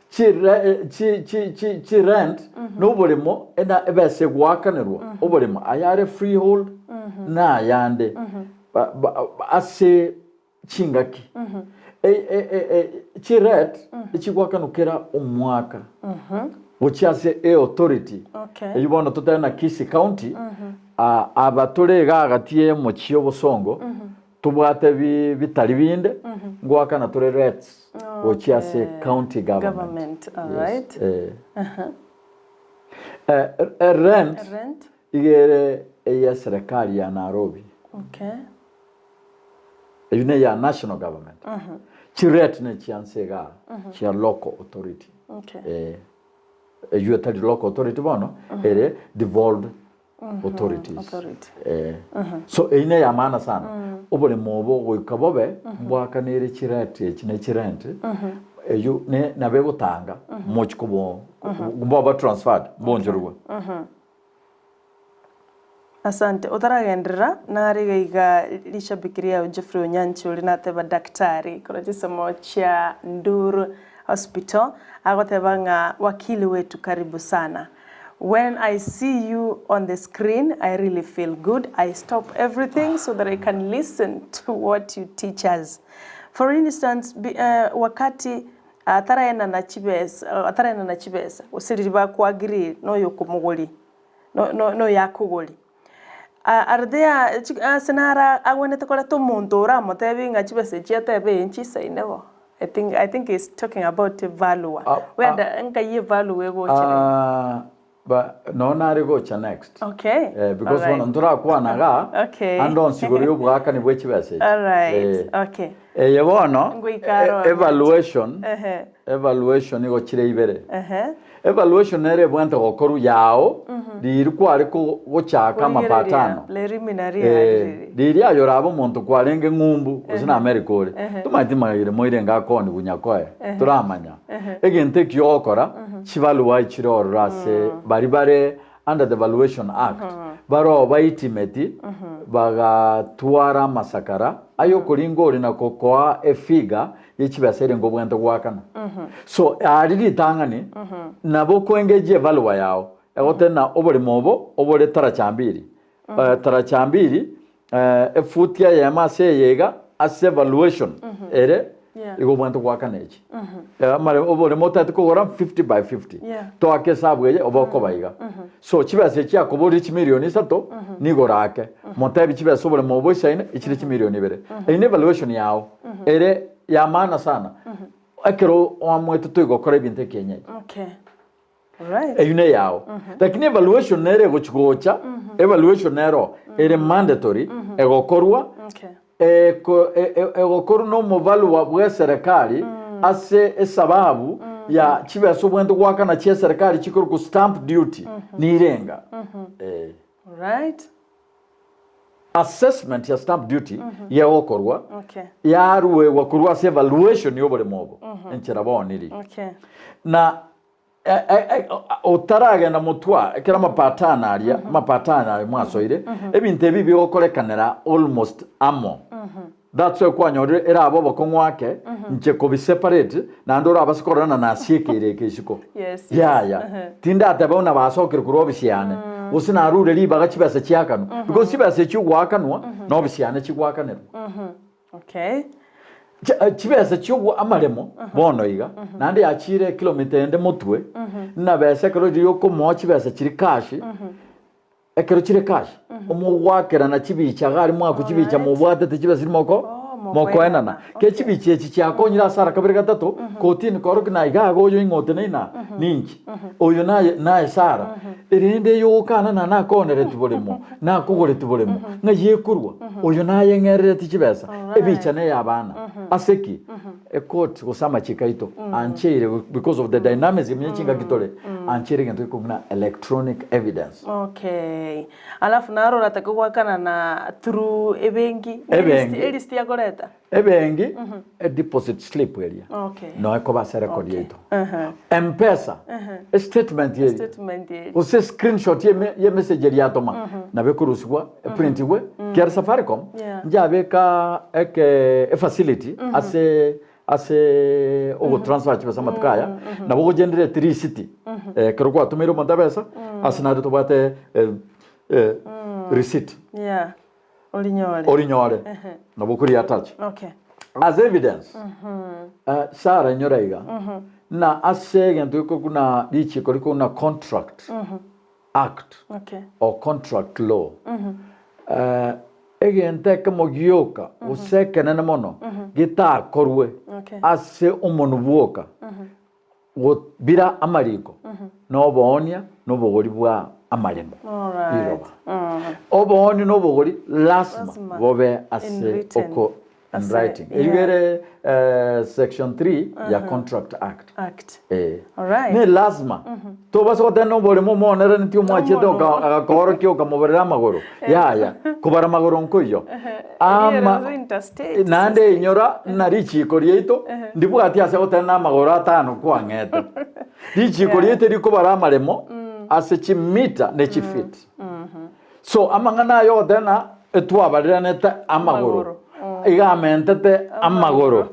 Chire chi chi chi chirent na oboremo ena ebesa egoakanerwa oboremo ayare freehold na ayande ba ba ase chingaki chirate echigoakanwa kera omwaka gochia ase eauthority Okay. eyio bono totebe na Kisii County aba tore iga agati y'omochie obosongo tobwate bitari binde ngoakana tore rates gochia ase county government. Government, alright. Yes. Eh. Rent Rent. iga ere eye serikali ya Nairobi. Okay. Eyio neya national government. Chirate nechianse igaa chia local authority. Okay. Eh, eyio etari local authority bono, ere devolved authorities. Authority. Eh. So eyio neya maana sana. Oboremo obo goika bobe mbwakanere chirate echi ne chirent. Eyio ne nabo egotanga mochi kobo mboba transferred mbonchorigwe. Asante. Otaragenderera, nare iga iga rishabiki riao Geoffrey Onyancha oria nateba daktari korwa chisemo chia Nduru Hospital, agoteba ng'a wakili wetu karibu sana. When I see you on the screen I really feel good, I stop everything so that I can listen to what you teach us. For instance, wakati ataraenana chibesa, ataraenana chibesa, gose riria bakoagree noyokomogori, noyakogori. Are there ase naro agwenerete koreta omonto oramotebi ng'a chibesa echi atebe ee nchisaine bo? I think, I think he's talking about evaluer. Whether nkai evaluer egochera. Ba, noo nare gocha next. Okay. Eh, because bono Alright. ntorakwana igaa, Okay. ande onsi igoro y'oboakani bwe chibesa echi. Alright. Eh. Okay. Eye bono, Ngoika aro e- evaluation, Ehe. evaluation igo chire ibere. Ehe. Evaluation nere ebwate gokorwa yao, riiri kware ko- gochaka Korigereria amapatano. lerimi na Eh, riariri. riiri aye orabe omonto kwarenge ng'umbu, gose na America ore, tomaeti magere moirenge akoni bunyakoe, toramanya. Egento ekio ogokora, chibarua chire ororo ase baria bare under the Valuation Act, baroo baitimeti bagatwara amasakara ayokoringa ore na kokoa efigure ye chibesa erenge obwenerete goakana. So aria ritang'ani nabo okoengage ebarua yao egoteba oboremo obo obore tarachambiri Tarachambiri efuti eyemo ase eye iga ase evaluation ere Yeah. igo obwenerete goakana echi. Amare oboremo otagete kogora 50 by 50 Yeah. toake esabu eye obe okoba iga. So chibesa echi akoboria chimilioni isato nigoro ake motebi chibesa oboremo obo oisaine echire chimilioni ibere. Eyio ne evaluation yao ere ya maana sana ekero oamuete toigokora ebinto ekienyeji. Okay. Right. Eyio neyao. Lakini evaluation nere egochi gocha, evaluation nero ere mandatory egokorwa Okay. eko- e- e- egokorwa na omovalua bw'eserekari ase esababu ya chibesa obwenerete goakana chi'eserekari chikorokwa stamp duty nirenga. Eh. Right. Assessment ya stamp duty yegokorwa Okay. yaruegwa korwa ase evaluation y'oboremo obo enchera bono eri. Okay. Na Otaragenda motwa ekero amapatano aria, amapatano aria mwasoire, ebinto ebi bigokorekanera almost amo. That's why kwanyorire erabe obokong'u ake, inche kobi separate, naende orabase korora ng'a nasiekeire eke isiko. Yes, yes. Yaya, tindateba buna basokire korwa ofisi yane, gose narure ribaga chibesa chiakanwa, because chibesa echio ogoakanwa, na ofisi yane chigoakanerwa. Okay. Chibesa chi'ogwo amaremo bono iga, naende yachiire ekilomita ende motwe, nabesa ekero riria okomoa chibesa chiri cash, ekero chire cash, omogoakerana chibicha iga aria mwakwa chibicha Alright. mobwatete chibesa chiria moko Oh, mokoenana. mokoenana. Ke Okay. chibicha echi chiakonyire ase ara kabere gatato, kotini korokia na iga iga oyo ing'o oteneine aa, ninki? Oyo naye naye Sara, erinde eyogokana na nakonereti boremo, nakogoreti boremo, ng'ai ekorwa? Oyo nayeng'erereti chibesa, ebicha neye abana. Ase ki? Ekoti gose amachiko aito ancheire because of the dynamism ye chingaki tore, ancheire egento gekorwa buna electronic evidence. Okay. Alafu naro oratake goakana na through ebenki, Ebenki. elist akoreta? Ebenki, edeposit slip eria Okay. noe ekoba ase erecord Okay. yaito. Aha. Mpesa, estatement eria Statement eria. gose screenshot ye ye message eria yatoma nabo ekorusigwa eprintigwe kiara Safaricom Yeah. njabeka eke efacility ase ase ogotransfer chibesa amatuko aya nabo ogogenerate risiti ekero gwatomeire omonto ebesa ase naende tobwate receipt Yeah. Orinyore. Orinyore. Nabo okori attach. Okay. As evidence. Eh, Sarah inyora iga. Na ase egento gekorokwa na richiko rikorokwa na contract act Okay. or contract law. Eh, egento ekemo gioka gose ekenene mono getakorwe Okay. ase omonwa bwoka Gobira amariko noboonia na obogori bwa amaremo Alright. riroba. Oboonia na obogori lasima Lasima. bobe In ase written. oko. In Ase- writing. yeah. Eyio ere eh, section 3 ya Contract Act. Act. Eh. Alright. Ne lazima. Tobasa goteba na oboremo omonerenetie omwachete Omonwa. oka- agakoorokia okamoborera amagoro. Yaya, kobara amagoro nkoiyo. Ama Eri interstate naende inyora ng'a richiiko riaito ndibwati ase goteba na amagoro atano kwang'ete. Richiiko Yeah. riaito rikobara amaremo ase chimita ne chifeet. So amang'ana aya ogoteba ng'a etwabareranete amagoro, iga amentete amagoro,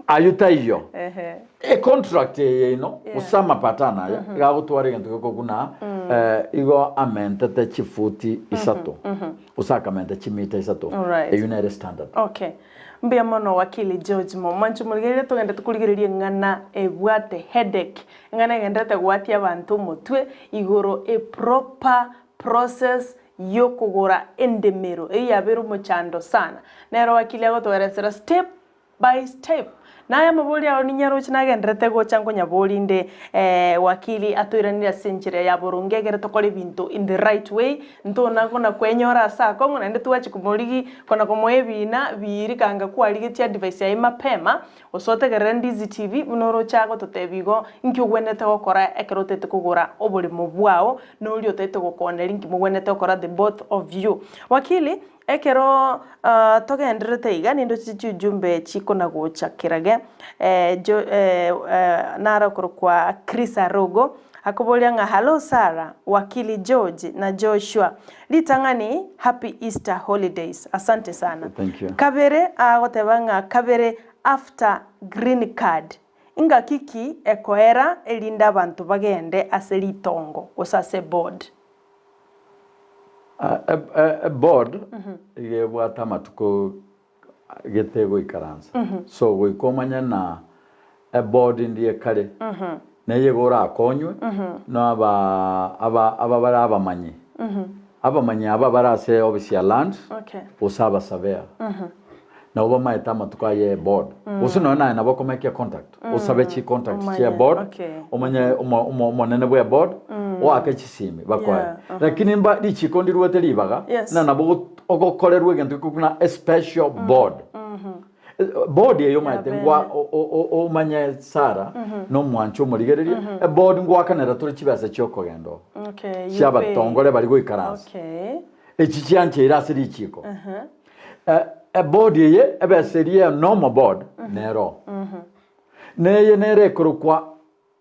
ayio taiyo. Ehe. Econtract eye yaino Yeah. gose amapatano aya iga agotwara egento gekobuna eh, igo amentete chifuti isato gose akamenta chimita isato Alright. eyio nere standard. Okay. Mbuya mono wakili George Momanchu morigereria togende tokorigereria eng'ana ebwate headache eng'ana egenderete goatia abanto omotwe igoro a proper process yokogora endemero eyio yabeire omochando sana. Nero wakili agotoeresera step by step. Naye amabori ao ninyaroche nagenderete gocha nkonyabori inde wakili atoiranire ase enchera ya boronge egere tokore ebinto in the right way, ntona kona kwenyora ase akong'u naende twachia komorigi kona komoa ebina biiri kanga kwarigetie advice yaye mapema, Gose otegerere Ndizi TV buna oroche agototebia igo, inki ogwenerete gokora ekero otagete kogora oboremo bwao, na oria otagete gokoneria inki mogwenerete gokora the both of you. Wakili, ekero togendererete iga nindoche chiujumbe chikona gocha kerage jo naro okorokwa Chris Arogo, akoboria ng'a hallo Sarah, Wakili George na Joshua, ritang'ani happy Easter holidays, asante sana. Thank you. Kabere agoteba ng'a kabere after green card ingaki ki ekoera erinde abanto bagende ase ritongo gose ase board. Eboard iga ebwate amatuko gete goikaransa so goika omanye na eboard ndie ekare neye iga orakonywe na aba aba aba bare abamanyi abamanyi aba bare ase office ya lands Okay. gose abasabea nabo bamaete amatuko aye eboard gose nonye naye nabo okomekia contact osabe chi contact Omanye, chia eboard okay. omanye omo- omo- omonene bwa eboard oake chisimi bakoe Yeah, lakini mba richiko ndiruete ribaga Yes. na nabo ogot- ogokorerwa egento gekobua buna a special board. Board eye omanyete Yabene. ngwa o- o- o- omanye Sarah nomwancha omorigereria eboard ngwakanera tore chibesa chiokogenda oo Okay, you pay. chiabatongore bari goikaransa Okay. echi chiancheire ase richiko Eboard eye ebesa eria ya normal board nero neye nere ekorokwa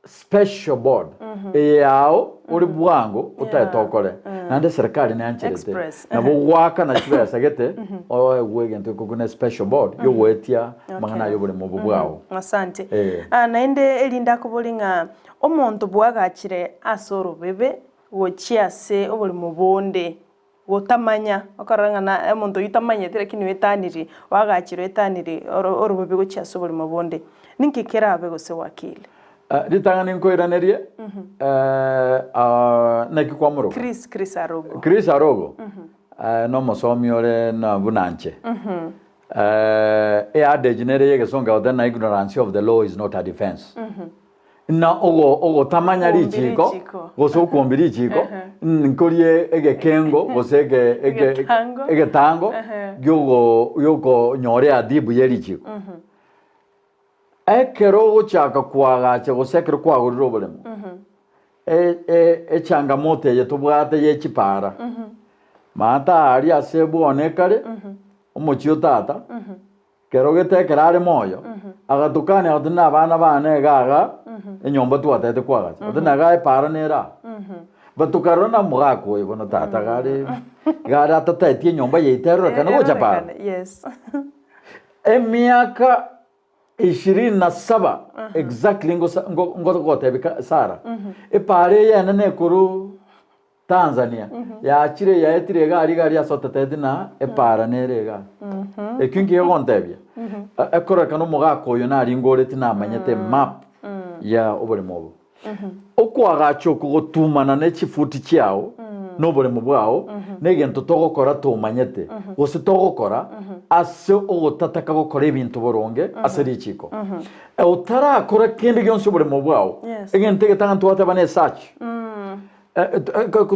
special board eye yao ore bwango otagete okore naende serikali neancherete Express. nabo goakana chibesa gete oegwe egento gekobua ne special board yogoetia amang'ana aya oboremo obo bwao. Asante. Eh. Ah, naende erinde akobori ng'a omonto bwagachire ase orobebe gochia ase oboremo bonde Gotamanya, okorora ng'a na omonto oyio tamanyeti lakini oetaniri, oagachire oetaniri oro orobobe gochia ase oborimo bonde. Ninki kerabe gose wakili? Ritang'ani nkoiranerie naki kwamoroka? Chris, Chris Arogo. Chris Arogo nomosomi ore na buna inche. Eadage nere y'egesongo egoteba ng'a ignorance of the law is not a defense. Na ogo ogotamanya Okwombi richiiko, richiiko. gose okwombi richiiko, nkorie egekengo gose ege ege Egetango. egetango Ehe. giogo giokonyora eadibu ye richiiko. Ekero ogochaka koagacha gose ekero kwagorire oboremo, e- e- echangamoto eye tobwate ye chipara, maate aaria ase bwone ekare, omochie o tata, Kero gete ekero are moyo, agatokania agoteba, Na abana baane iga iga, enyomba twatagete koagacha, gose na iga epaara nere aa. But tokarora na omogaka oyo bono tata iga are iga are atataeti enyomba yaito erorekane gocha paara. Erorekane, yes. Emiaka ishirini na saba exactly ngosa ngo- ngogotebia ka Sarah, epaara eye enene ekorwa Tanzania, yachire yaetire iga aria iga aria ase oteteti na epaara nere iga. Ekio nki gegontebia? Ekororekana omogaka oyo naringoreti namanyete emap ya oboremo obo. Okoagacha oko gotumana ne chifuti chiao na oboremo bwao negento togokora tomanyete gose togokora ase ogotataka gokora ebinto boronge ase richiko. Otarakora kende gionsi oboremo bwao, Yes. egento egetang'ani twateba ne esearch.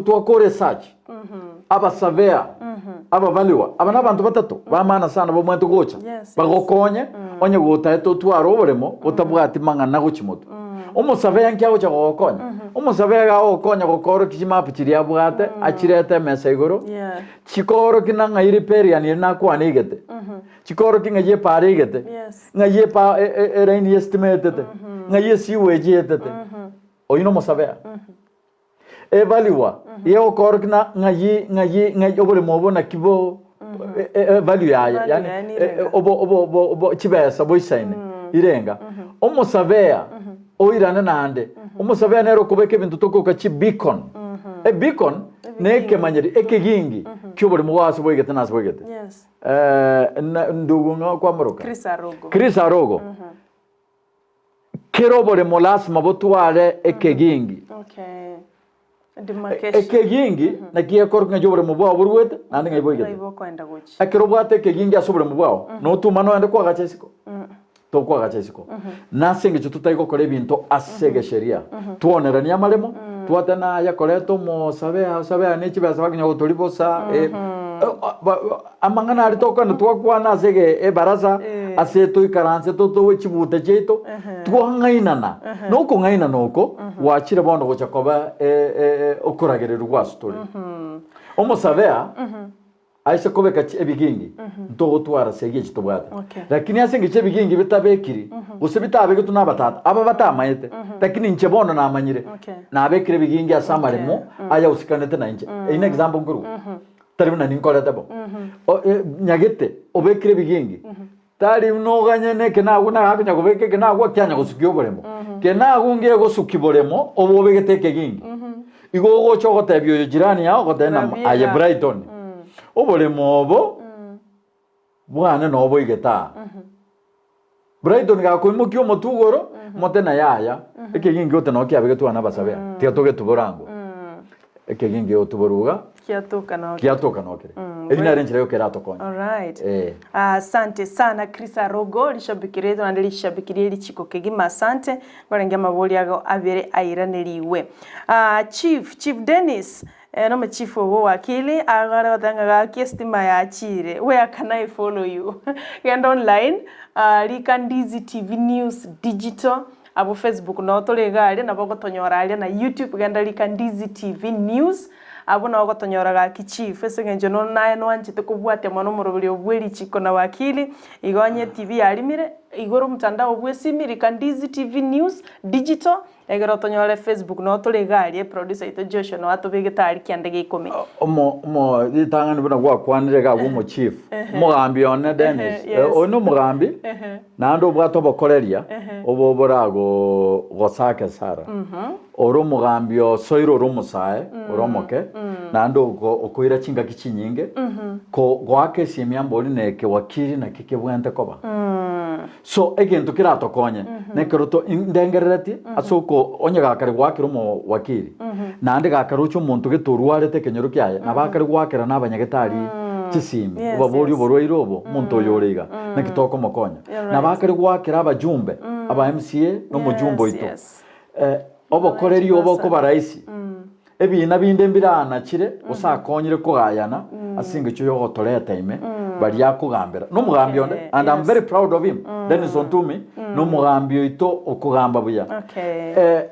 Twakora esearch, abasavea. Ababaliwa, aba nabanto batato b'amaana sana bamwete gocha Yes, yes. bagokonye onye gotaete otware oboremo otabwati mang'ana gochia motwe. Omosabeya nki agocha gogokonya? Omosabeya iga agogokonya gokoorokia chimapu chiria abwate achirete emesa igoro, Yeah. chikoorokia na ng'ai riperiani eri nakwane igete, chikoorokia ng'ai epaara igete, Yes. ng'ai epa e- e- eraini y'esitima etete, ng'ai esiweji etete. Oyio nomosabea. Ebaliwa yegokoorokia na ng'ai ng'ai ng'ai oboremo obo naki bo e- e- evalue yaye Value yaani yaye e- e- nirenga. obo obo obo obo chibesa boisaine irenga. Omosabea oirane naende, omosabea nere okobeka ebinto tokoka chibeacon. Ebeacon na ekemanyeri ekegingi kioboremo bwa ase boigete na ase boigete. Yes. Na ndugu ng'a kwamoroka? Chris Arogo. Chris Arogo. Kera oboremo lasima botware ekegingi. Okay. Demarcation. Ekegingi naki gekorokwa ng'a oboremo bwao boruete naende ng'ai boigete. Ng'ai bokoenda gochia. Ekero obwate ekegingi ase oboremo bwao, notuma noende koagacha isiko? Tokoagacha isiko. Nase engencho totari gokora ebinto ase egesheria, twoneranie amaremo, twate naye koreta omosabe osabe aa ne chibesa bakonya gotoria bosa, Amang'ana aria tokogenda twakwana ase ege ebarasa, ase toikaranse totowe chibuta chiaito, twang'ainana. Na okong'ainana oko gwachire bono gocha koba okoragererwa gwase tore. Omosabea aise kobeka ebigingi, ntogotwara segi echi tobwate. Okay. Lakini ase engencho ebigingi bitabekiri, gose bitabegetwe na abatata, aba batamaete, lakini inche bono namanyire, Okay. nabekire ebigingi ase amaremo aya osikanete nainche. Eyio ne example nkorwa. Tari buna ninkorete bo. O- e, Nyagete obekire ebigingi. Tari buna oganye na ekenagu na gakonya kobeka ekenagu kianya gosukia oboremo. Kenagu ngegosukia boremo obo obegete ekegingi. Igo ogocha ogotebia oyo jirani yao ogotebia na Rabia. aye Brighton. Oboremo obo bwane noboigete aa. Brighton gakoimokia omotwe igoro, mote na yaya, ekegingi ote noo kiabegetwe aa nabasabea, tiga togetubora ango. Ekegingi otuborwa iga, Kiatoka nokere. kiatoka nokere. Eri nere enchera yoka eratokonye. Alright. Eh. Asante sana Chris Arogo, rishabiki rietu naende rishabiki rie richiko kegima asante. Ngorenge amabori ago abere airaneriwe. Ah, Chief, Chief Dennis, Ere omochifu obo wakili agare goteba ng'a gaki estima yachire, where can I follow you? Genda online, rika Ndizi TV News Digital, abwo Facebook noo tore iga aria, nabo ogotonyora aria na YouTube, genda rika Ndizi TV News, abwo noo ogotonyora gaki chief, ase eng'encho no naye nwanchete kobwatia mono omoroberi obo bwe richiko na wakili, igo onye etibi yarimire, igoro omotandao bwe esimi rika Ndizi TV News Digital, Ekero otonyore Facebook noo tore iga aria eproducer oito Joshua noo atobegete aria kianda gia ikomi. Omo omo ritang'ani buna gwakwanire iga abwo omochief, omogambi one Dennis, Yes. oyo na omogambi naende obwate obokoreria obo borago gosake Sarah. Ore omogambi osoire ore omosae ore omoke naende oko okoira chingaki chinyinge ko goaka esimi ambori na ekewakili naki kebwenerete koba. So egento keratokonye nekero to ndengereretie ase oko onye gakare goakera omowakili naende gakaroche omonto gete orwarete ekenyoro kiaye nabo akare goakera na abanyagetari chisimi Yes, obaborie yes. oborwaire obo omonto oyo ore iga naki tokomokonya. You're Nabo right. akare goakera abajumbe aba MCA na omojumbe Yes, oito yes. Obokoreri obo okoba rahisi. Ebiina binde mbiranachire gose akonyire kogayana ase engencho y'ogotoreta ime baria akogambera. Nomogambi onde Okay, and I'm yes. very proud of him. Dennis Ontumi nomogambi oito okogamba buya. Okay. Eh,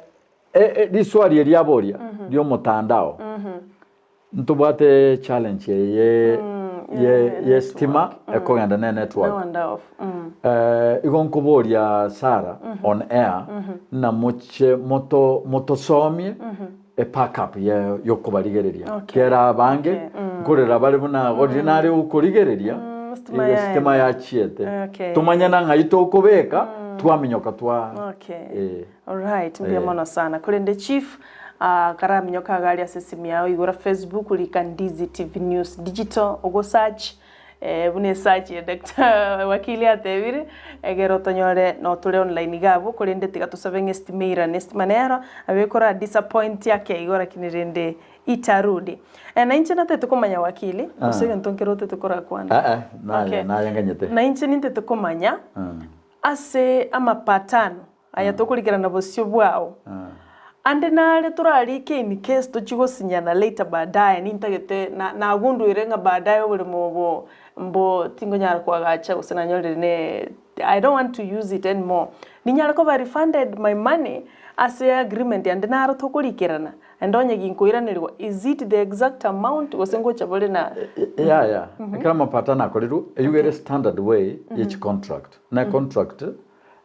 eh, eh, riswali eri aboria ri'omotandao. Ntobwate challenge eye ye ye stima ekogenda ne network. No wonder off. Mm. Eh, igo nkoboria Sarah on air na moche moto motosomie e backup ye yokobarigereria Okay. kera abange Okay, mm. nkorera bare buna gorire nare okorigereria Mm, stima igo yaye. stima yachiete Okay. tomanye na ng'ai tokobeka twaminyoka twa Okay. eh. Alright, mbuya Eh. mono sana. Korende chief ah, karaminyoka iga aria ase esimu yao igora Facebook rika Ndizi TV News Digital ogo search eh, buna esearch ya Doctor Wakili atebire egere otonyore notore online iga abwo korende tiga tosabe ng'a estima eirane estima nero nabo ekora disappoint ake igo lakini rende itarudi. Eh, na inche natete komanya Wakili gose egento nkere otete korakwana. Eh, eh, naye Okay. naye nganyete Na inche nintete komanya Ah, ase amapatano aya tokorigerana bosio bwao. Ande nare torarike in case tochie gosinyana later baadaye nintagete na nagundwire ng'a baadaye oboremo obo mbo tingonyara koagacha gose nanyorire ne I don't want to use it anymore. Ninyare koba refunded my money ase agreement ande naro tokorikerana and onye ginkoiranerigwa is it the exact amount gose ngocha bore na Yaya, ekero amapatano akorirwe, eywo ere standard way ye chicontract. Na econtract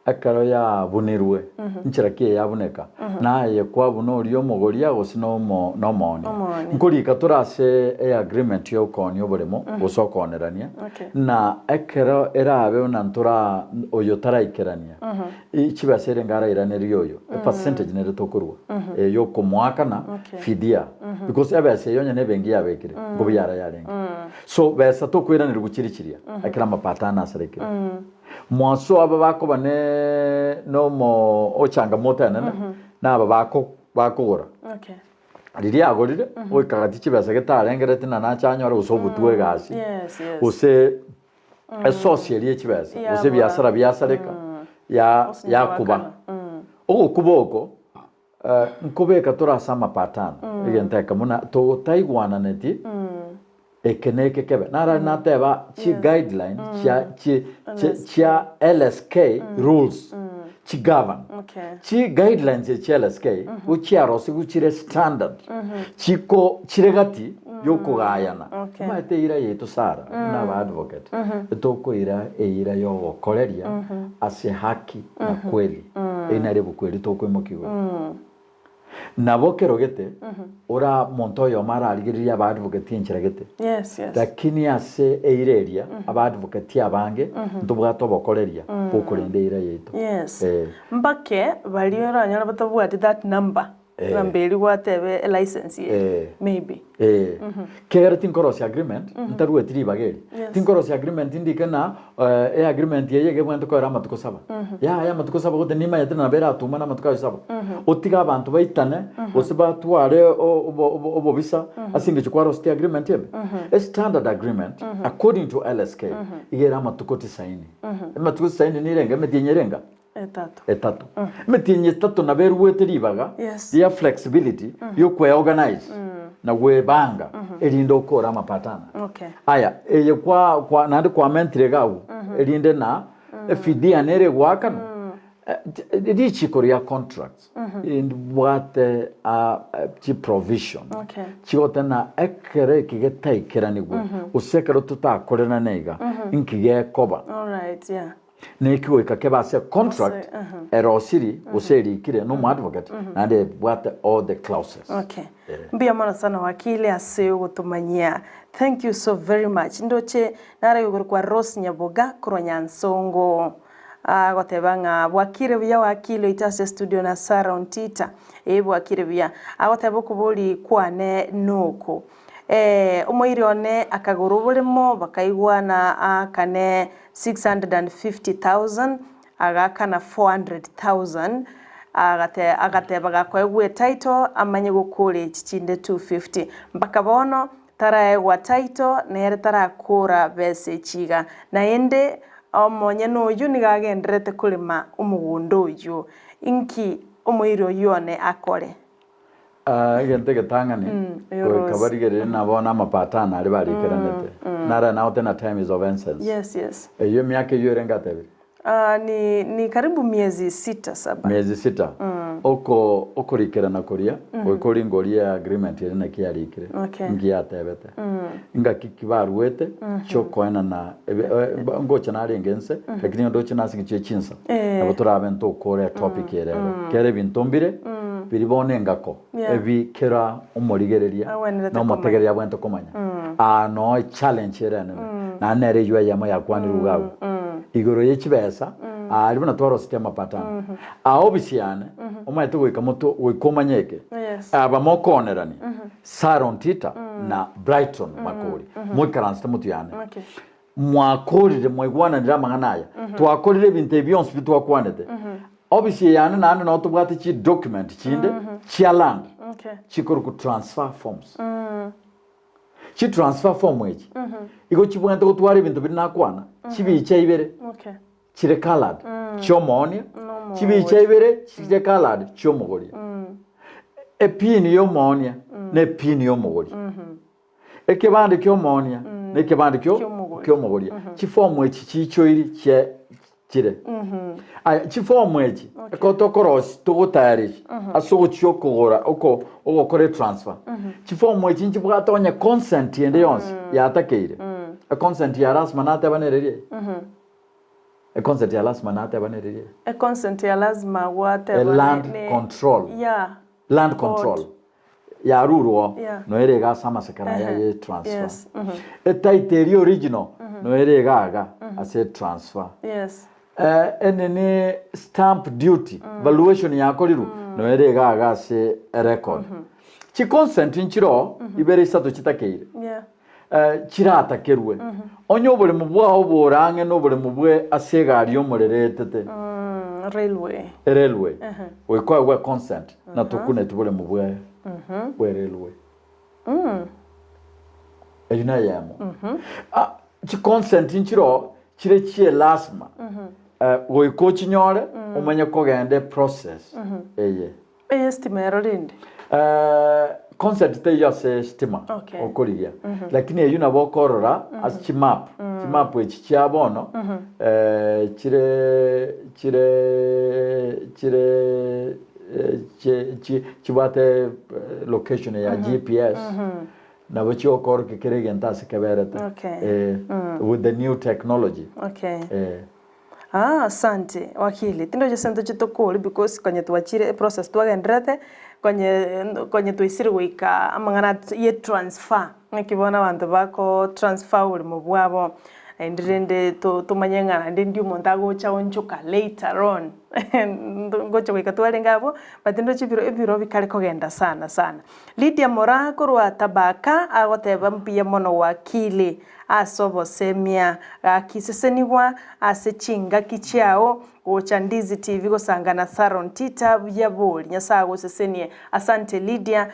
Ekero yabunirwe, nchera ki eyabuneka? Naye kwabuna oria omogoria gose nomo nomoonia? Omoonia. Nkorika tore ase eagreement y'okoonia oboremo gose okoonerania, Okay. na ekero erabe buna ntora oyo taraikerania, i- chibesa erenge arairanerie oyo, epercentage nere tokorua eh, yokomoakana Okay. fidia because ebesa eyo onye na ebenki yabekire, nkobuya ara yarenge. So besa tokoiranerigwa chiri chiria ekero amapatano asarekire. Mwaso aba bakoba ne nomo ochangamoto enene, na aba bako bakogora. Okay. Riria agorire, goika gati chibesa getarengereti na nache anyore gose obotwe egasi, Yes, yes. gose esource eria ye chibesa, gose Yabora. ebiasara biasareka, ya Osinya yakuba. goakana. Mm. Ogokuba oko, eh, nkobeka tore ase amapatano, egento ekemo na totaigwananeti, Eke neke kebe. Narari nateba chi guidelines chia chi chi chia LSK rules chi govern. Okay. Chi guidelines echi chia LSK gochiarosigwe chire standard chiko chire gati yokogayana. Okay. Omanyete eira yaito Sarah buna aba advocate etokoira eira yogokoreria ase haki na kweli. Eri nari ebuku tokoimokia igoro. Nabo kero gete, ora monto oyomo ararigererie abaadvocate enchera gete. Yes, yes. Lakini ase eira eria, abaadvocate abange ntobwate obokoreria bw'okorenda eira yaito. Yes. Eh. Mbake baria oranyore batabwati that number, Eh. namba eria gwateba elicense eye, Eh. maybe. Eh. Kegera tinkorosia agreement, ntarueti ribaga eri. Yes. Tinkorosia agreement ndike ng'a eh, eagreement eye iga ebwenerete koera amatuko saba. Yaya amatuko saba gote nimanyete nabo eratumane amatuko aye saba. Otige abanto baitane, gose batware o- obo- obo- obobisa ase eng'encho kwaroseti agreement ime. A standard agreement, according to LSK, iga ere amatuko tisaini. Amatuko tisaini nirenga emetienyi erenga? Etato. Etato. Emetienyi etato nabo eruete ribaga Yes. ria flexibility riokweorganize na gwebanga erinde okore amapatano. Okay. Aya, eye kwa, kwa, naende kwamentire iga agwo, erinde na efidia nere egoakanwa. Eh, t- richiko ria contracts ndibwate ah, eh, chiprovision Okay. chigotena ekero eki getaikeranigwe gose ekero totakorerane iga inki gekoba All right, yeah. Neki goika kebe ase contract erosiri gose erikire nomo advocate naende ebwate all the clauses. Okay. Mbuya mono sana wakili ase ogotomanyia. Thank you so very much. Ndoche nare igoro kwa Rose Nyaboga korwa Nyansongo. Agoteba ng'a bwakire buya wakili oito ase studio na Sarah Ontita. Ee bwakire buya. Agoteba okobori kwane noko. Ee, omoiri one akagora oboremo, bakaigwana aakane 650,000, agaakana 400,000, agate agateba gakoegwa etitle amanye gokora echi chinde 250. Mpaka bono taraegwa title, nere tarakora besa echi iga. Naende omonyene oyio nigo agendererete korema omogondo oyio. Inki omoiri oyio one akore? Ah, egento egetang'ani Mm, goika Rose. barigererie nabo na amapatano aria barikeranete nare naote na time is of essence Yes, yes. eyio emiaka eyio ere ngatebire Ah, ni, ni karibu miezi sita saba. miezi sita oko okorikerana koria goika oringe orie agreement ere naki yarikire Okay. nki yatebete ngaki ki baruete chiokoenana ebe- eh, ba- ngocha narenge nse lakini ndoche nase eng'encho ye chinsa Eh. nabo torabe ntokore etopic ere ero kera ebinto mbire Biri bono engako, Yeah. ebi kera omorigereria Agwenerete na omotegereria abwenerete komanya. Aa noo echallenge ere enene. Naende nere eywo eyemo yakwanirwe iga agwo. Igoro ye chibesa, aria buna twaroseti amapatano. Aa obisi yane, omanyete goika moto goika omanye eke. Yes. Aba mokoonerania, Sarah Ontita na Brighton Makori, moikaransete motwe yane. Okay. Mwakorire, mwaigwananire amang'ana aya. Twakorire ebinto ebi bionsi bi twakwanete. Ofisi eye yane naende nabo tobwate chidocument chinde chia land Okay. chikorokwa transfer forms. Chitransfer form echi igo chibwenerete gotwara ebinto biria nakwana, chibicha ibere Okay. chire coloured chi'omoonia, Nomogoria. chibicha ibere chire coloured chi'omogoria. Epini y'omoonia na epini y'omogori. Ekebande ki'omoonia na ekebande kio Ki'omogori. ki'omogoria. Chifomu echi chiichoiri chie chire. Aya chifomu echi ekero tokorosia togotayarisha ase ogochia okogora oko ogokora etransfer. Chifomu echi nchibwate onye consent ende yonsi yatakeire. Econsent ya lasima nateba nere riaye. Econsent ya lasima nateba nere riaye. Econsent ya lazima gwateba A land ne- control. Yeah. Land Board. control yarurwe oo Yeah. noere iga ase amasekera aya Ehe. ye transfer. Yes. Mhm. Etitle eria original noere iga iga ase transfer. Yes. Eh, enini stamp duty valuation yakorirwe noere iga iga ase erecord. Chiconsent nchiroo ibere isato chitakeire. Yeah. Eh, chiratakerwe. Onye oboremo bwao bore ang'e noboremo bwe ase egari y'omorero etete. Railway. Railway. Goika oegwe consent na tokuneti boremo bwe bwe railway. Eyio neyemo. Ah, chiconsent nchiroo chire chie lasima eh, goika ochinyore omanye kogenda eprocess eye. Eye estima ero rende. Eh, consent teiyo ase estima Okay. okorigia lakini eyio nabo okorora ase chimap chimap echi chia bono eh, chire chire chire eh, chi- chi- chibwate eh, location ya GPS nabo chigokoorokia kera egento ase keberete Okay. eh, with the new technology Okay. eh. Aa asante wakili, tindochi ase ntoche tokore because konye twachire eprocess twagendererete, konye konye twaisire goika amang'ana ye transfer, ng'aki bono abanto bako transfer oboremo bwabo, naende rende to tomanye ng'a naende ndi omonto agocha aonchoka later on ngocha goika twarenge abwo, but ndoche ebiro ebiro bikare kogenda sana sana. Lydia Moraa korwa Tabaka agoteba mbuya mono wakili. Ase obosemia, gaki sesenigwa ase chingaki chiao, gocha Ndizi TV gosangana Saron Tita buya bori Nyasae agosesenie. Asante Lydia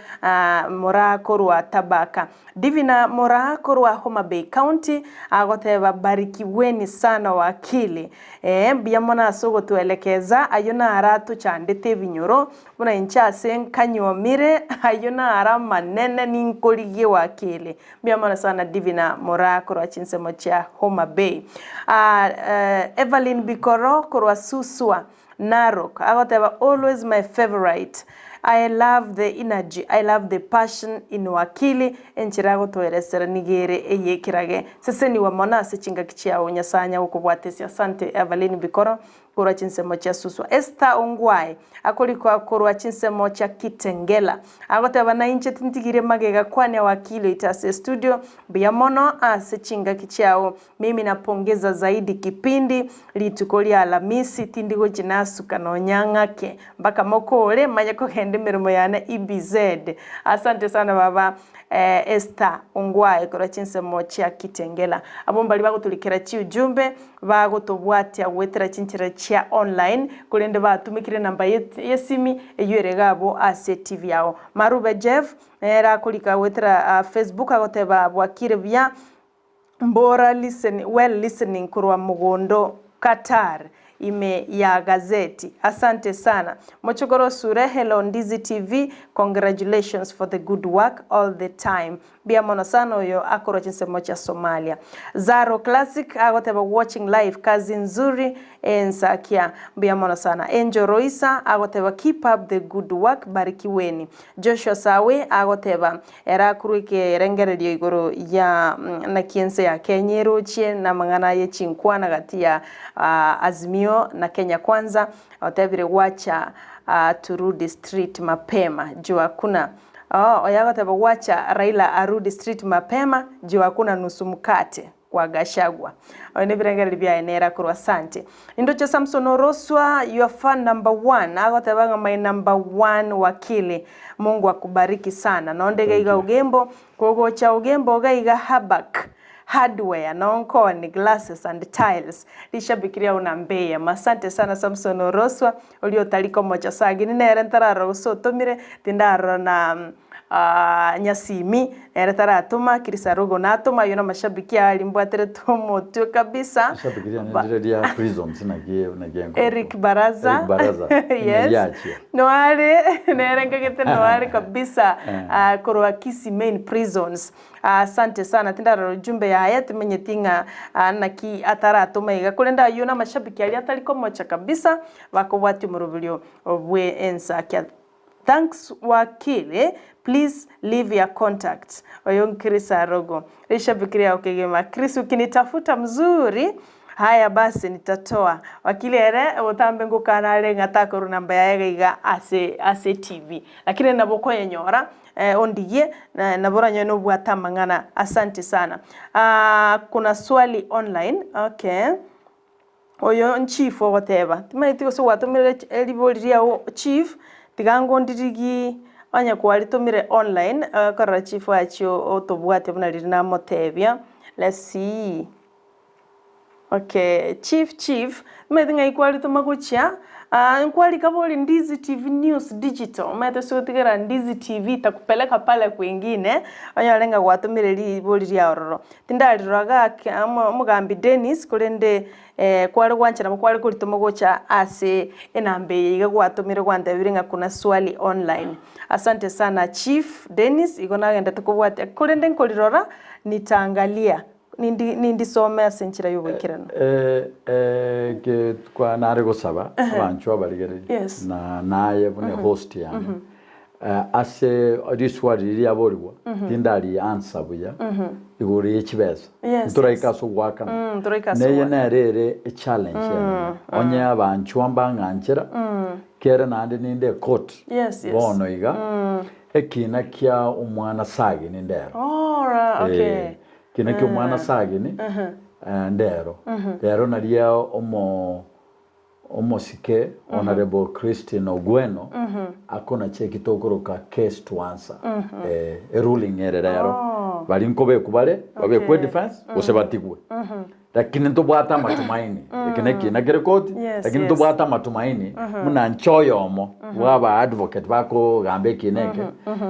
Moraa korwa Tabaka. Divina Moraa korwa Homa Bay County agoteba barikiweni sana wakili. Ee mbuya mono ase ogotuelekeza ayio naro atochandete ebinyoro buna inche ase nkanyuomire ayio naro amanene ninkorigie wakili. Mbuya mono sana Divina Moraa korwa chinsemo chia Homa Bay. Ah, eh, Evelyn Bikoro korwa Suswa, Narok, agoteba always my favorite. I love the energy, I love the passion in Wakili, enchera agotoeresera nigo ere ey'ekerage. Seseniwa mono ase chingaki chiao, Nyasae anya gokobwatesia. Asante Evelyn Bikoro korwa chinsemo chia Suswa. Esther Ongwae akorikwa korwa chinsemo chia Kitengela. Agoteba nainche tintigire magega kwania wakili oito ase estudio. Mbuya mono ase chingaki chiao. Mimi napongeza zaidi kipindi rituko ria Alamisi tindi gochi nasuka nonya ng'ake mpaka mokore manye kogenda emeremo yane EBZ. Asante sana baba Esther Ongwae korwa chinsemo chia Kitengela. Abwo mbaria bagotorikera chiujumbe Bagotobwatia goetera chinchera chia online, korende batumekire enamba y'esimi eyio ere iga abwo ase etibi yao. Marube Jeff nere akorika goetera Facebook agoteba bwakire buya mbora listen well listening korwa mogondo Qatar ime ya gazeti. Asante sana. Mochokoro Sure hello Ndizi TV congratulations for the good work all the time. Mbuya mono sana oyo akorwa chinsemo chia Somalia. Zaro Classic agoteba watching live kazi nzuri ensakia. Mbuya mono sana. Angel Roisa agoteba keep up the good work barikiweni. Joshua Sawe agoteba ere akorwa ekerengererio igoro ya naki ense ya Kenya erochie na amang'ana ye chinkwana gati ya Azimio na Kenya Kwanza otebire gwacha turudi street mapema juu hakuna Oo, oyo agoteba gwacha Raila arudi street mapema juu hakuna nusu mkate kwa Gachagua. Oyo nebirengererio biaye nere akorwa asante. Nindoche Samson Oroswa your fan number one agoteba ng'a my number one wakili Mungu akubariki sana. Nonde iga iga Ogembo kogocha Ogembo iga iga Habak Hardware, Nonkoni, Glasses and Tiles, Rishabiki riao namba eyemo. Asante sana Samson Oroswa, oria otari komocha sagini nere ntararora gose otomire, tindarora na Nyasimi nere taratoma, Chris Arugo natoma, ayio namashabiki aria mbwaterete omotwe kabisa. Rishabiki riane ndire ria prisons naki naki enkorokwa. Eric Baraza. Eric Baraza. Yes. Riachia. Noare nere nkagete noare kabisa korwa Kisii main prisons. Asante sana tindarora ujumbe yaye timenyeti ng'a naki ataratoma iga korende ayio namashabiki aria atari komocha kabisa bakobwatia omoroberio bwe ensakia. Thanks wakili please leave your contact oyo Chris Arogo rishabiki riao kegima Chris ukinitafuta mzuri haya basi nitatoa wakili ere botambe ngokana are ng'a takorwa namba yaye iga iga ase ase etv lakini nabo okoyenyora ondigie nabo oranyore nobwate amang'ana asante sana kuna swali online okay. Oyo nchief ogoteba, Timaeti gose gwatomire eribori riao chief, tiga ngondirigie onye kwaritomire online, okorora chief achie otobwatie buna riria namotebia, let's see, okay chief chief, timaeti ng'ai kwaritoma gochia, nkwarika bori Ndizi TV news digital, omanyete ase ogotigera Ndizi TV itakupeleka pale kwingine, onyore ng'a gwatomire ribori riao ororo. Tindarirora gaki omogambi Dennis, korende kware gwancha nabo kware koritoma gocha ase enamba eye iga gwatomire gwantebire ng'a kuna swali online. Asante sana chief Dennis, igo nagendete kobwatia korende nkorirora nitaangalia nindi nindisome ase enchera y'oboikeranu. Eke kwa nare gosaba abanchwa abarigereria Yes. na naye buna ehost yane Ase riswali riria riaborigwa, tindari answer buya igoro ye chibesa. Yes, Ntoraika yes. ase ogoakana. Ntoraika ase Neye ogoakana. nere ere echallenge enene. Onye abanchwa mbang'anchera, kere naende ninde ecourt Yes, yes. bono iga, ekina kia omwana Sagini ndero. Oh, okay. Eh, ekina kia omwana Sagini, ndero. Rero nario omo Omosike Honourable Christine Ogweno akonacha eki tokoroka case to answer eh, eruling ere rero bari nkobekwa bare babekwe defense gose batigwe lakini ntobwate amatumaini eki nekina kere koti Yes, lakini yes. ntobwate amatumaini buna nche oyomo bwa aba advocate bakogamba ekina eke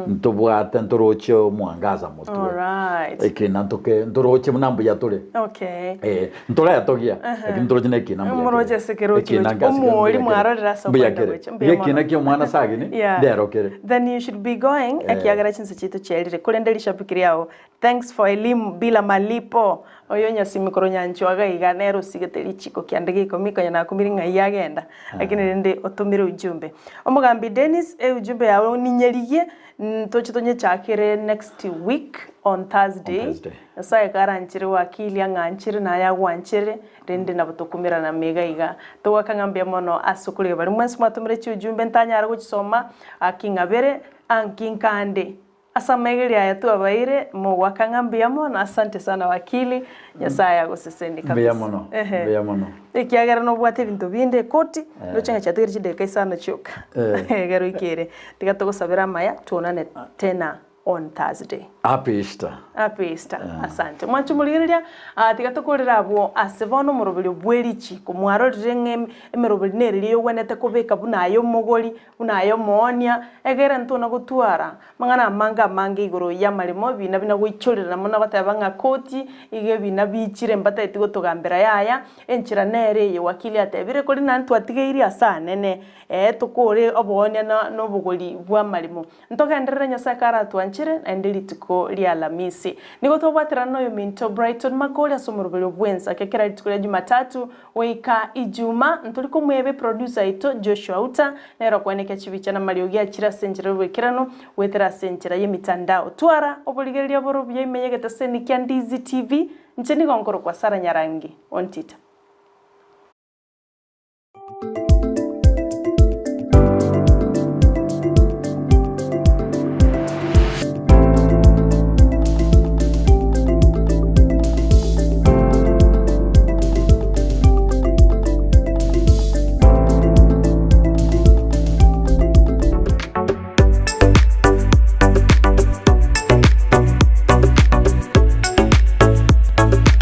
ntobwate ntoroche omwangaza motwe Alright. ekina ntoke ntoroche buna mbuya tore Okay. Eh, ntoretogia, lakini ntoroche na ekina mbuya Moroche kere. ase ekerochi Ekina gochi. nke ase Omori mbuya kere. mwarorire ase Mbuya okwenda kere. gocha. Mbuya Ekina mono. kia omwana sagini, Yeah. ndero kere. Then you should be going, ekiagera chinse chiaito chiarire. Korende rishabiki riao, thanks for elimu bila malipo. Oyo Nyasimi korwa Nyanchwa iga iga nere osigete richiko kianda gia ikomi konya nakumire ng'ai agenda. Lakini rende otomire ujumbe. Omogambi Dennis, eujumbe yao ninyerigie, Ntoche tonyechakere next week on Thursday. On Thursday. Nyasaye karanchire wakili ang'anchere naye agwanchere, rende nabo tokumerana mega iga. Togoaka ng'a mbuya mono ase okorega baria mwensi mwatomire chiujumbe ntanyare gochisoma aki ng'abere anki nkande. Ase amaigerio aya twabaeire mogoaka ng'a mbuya mono asante sana wakili, Nyasaye agosesenie Mbuya kabisa. mono, Ehe. mbuya mono. Ekiagera nobwate ebinto binde ekoti, ndoche ng'a chiatigire chidakika isano chioka. Eh. Ekero oikere. Tiga togosabere amaya, tuonane tena on Thursday. Happy Easter. Happy Easter. Asante. Mwanche omorigereria, ah, tiga tokorere abwo ase bono omoroberio bwe richiko. Mwarorire ng'a em- emeroberi nere eria ogwenerete kobeka buna aye omogori, buna aye omoonia, egere ntona gotwara Amang'ana amange amange igoro y'amaremo, ebina bina goichorera mono goteba ng'a koti iga ebina biichire mbatageti gotogambera yaya, enchera nere eye wakili atebire korende naende twatigeirie ase anene ee tokore oboonia na na obogori bw'amaremo. Ntogenderere Nyasae karatwanchere naende rituko ria Alamisi. Nigo twabwaterana na oyominto Brighton Makori ase omoroberio bw'ensake kera rituko ria Jumatatu Goika Ijuma, ntori komoeba eproducer aito Joshua Uta, nere okwenekia chibicha na amariogi achire ase enchera y'oboikeranu goetera ase enchera y'emitandao. Twara oborigereria bore obuya ime y'egeteseni kia Ndizi TV. Inche nigo nkorokwa Sarah Nyarangi Ontita.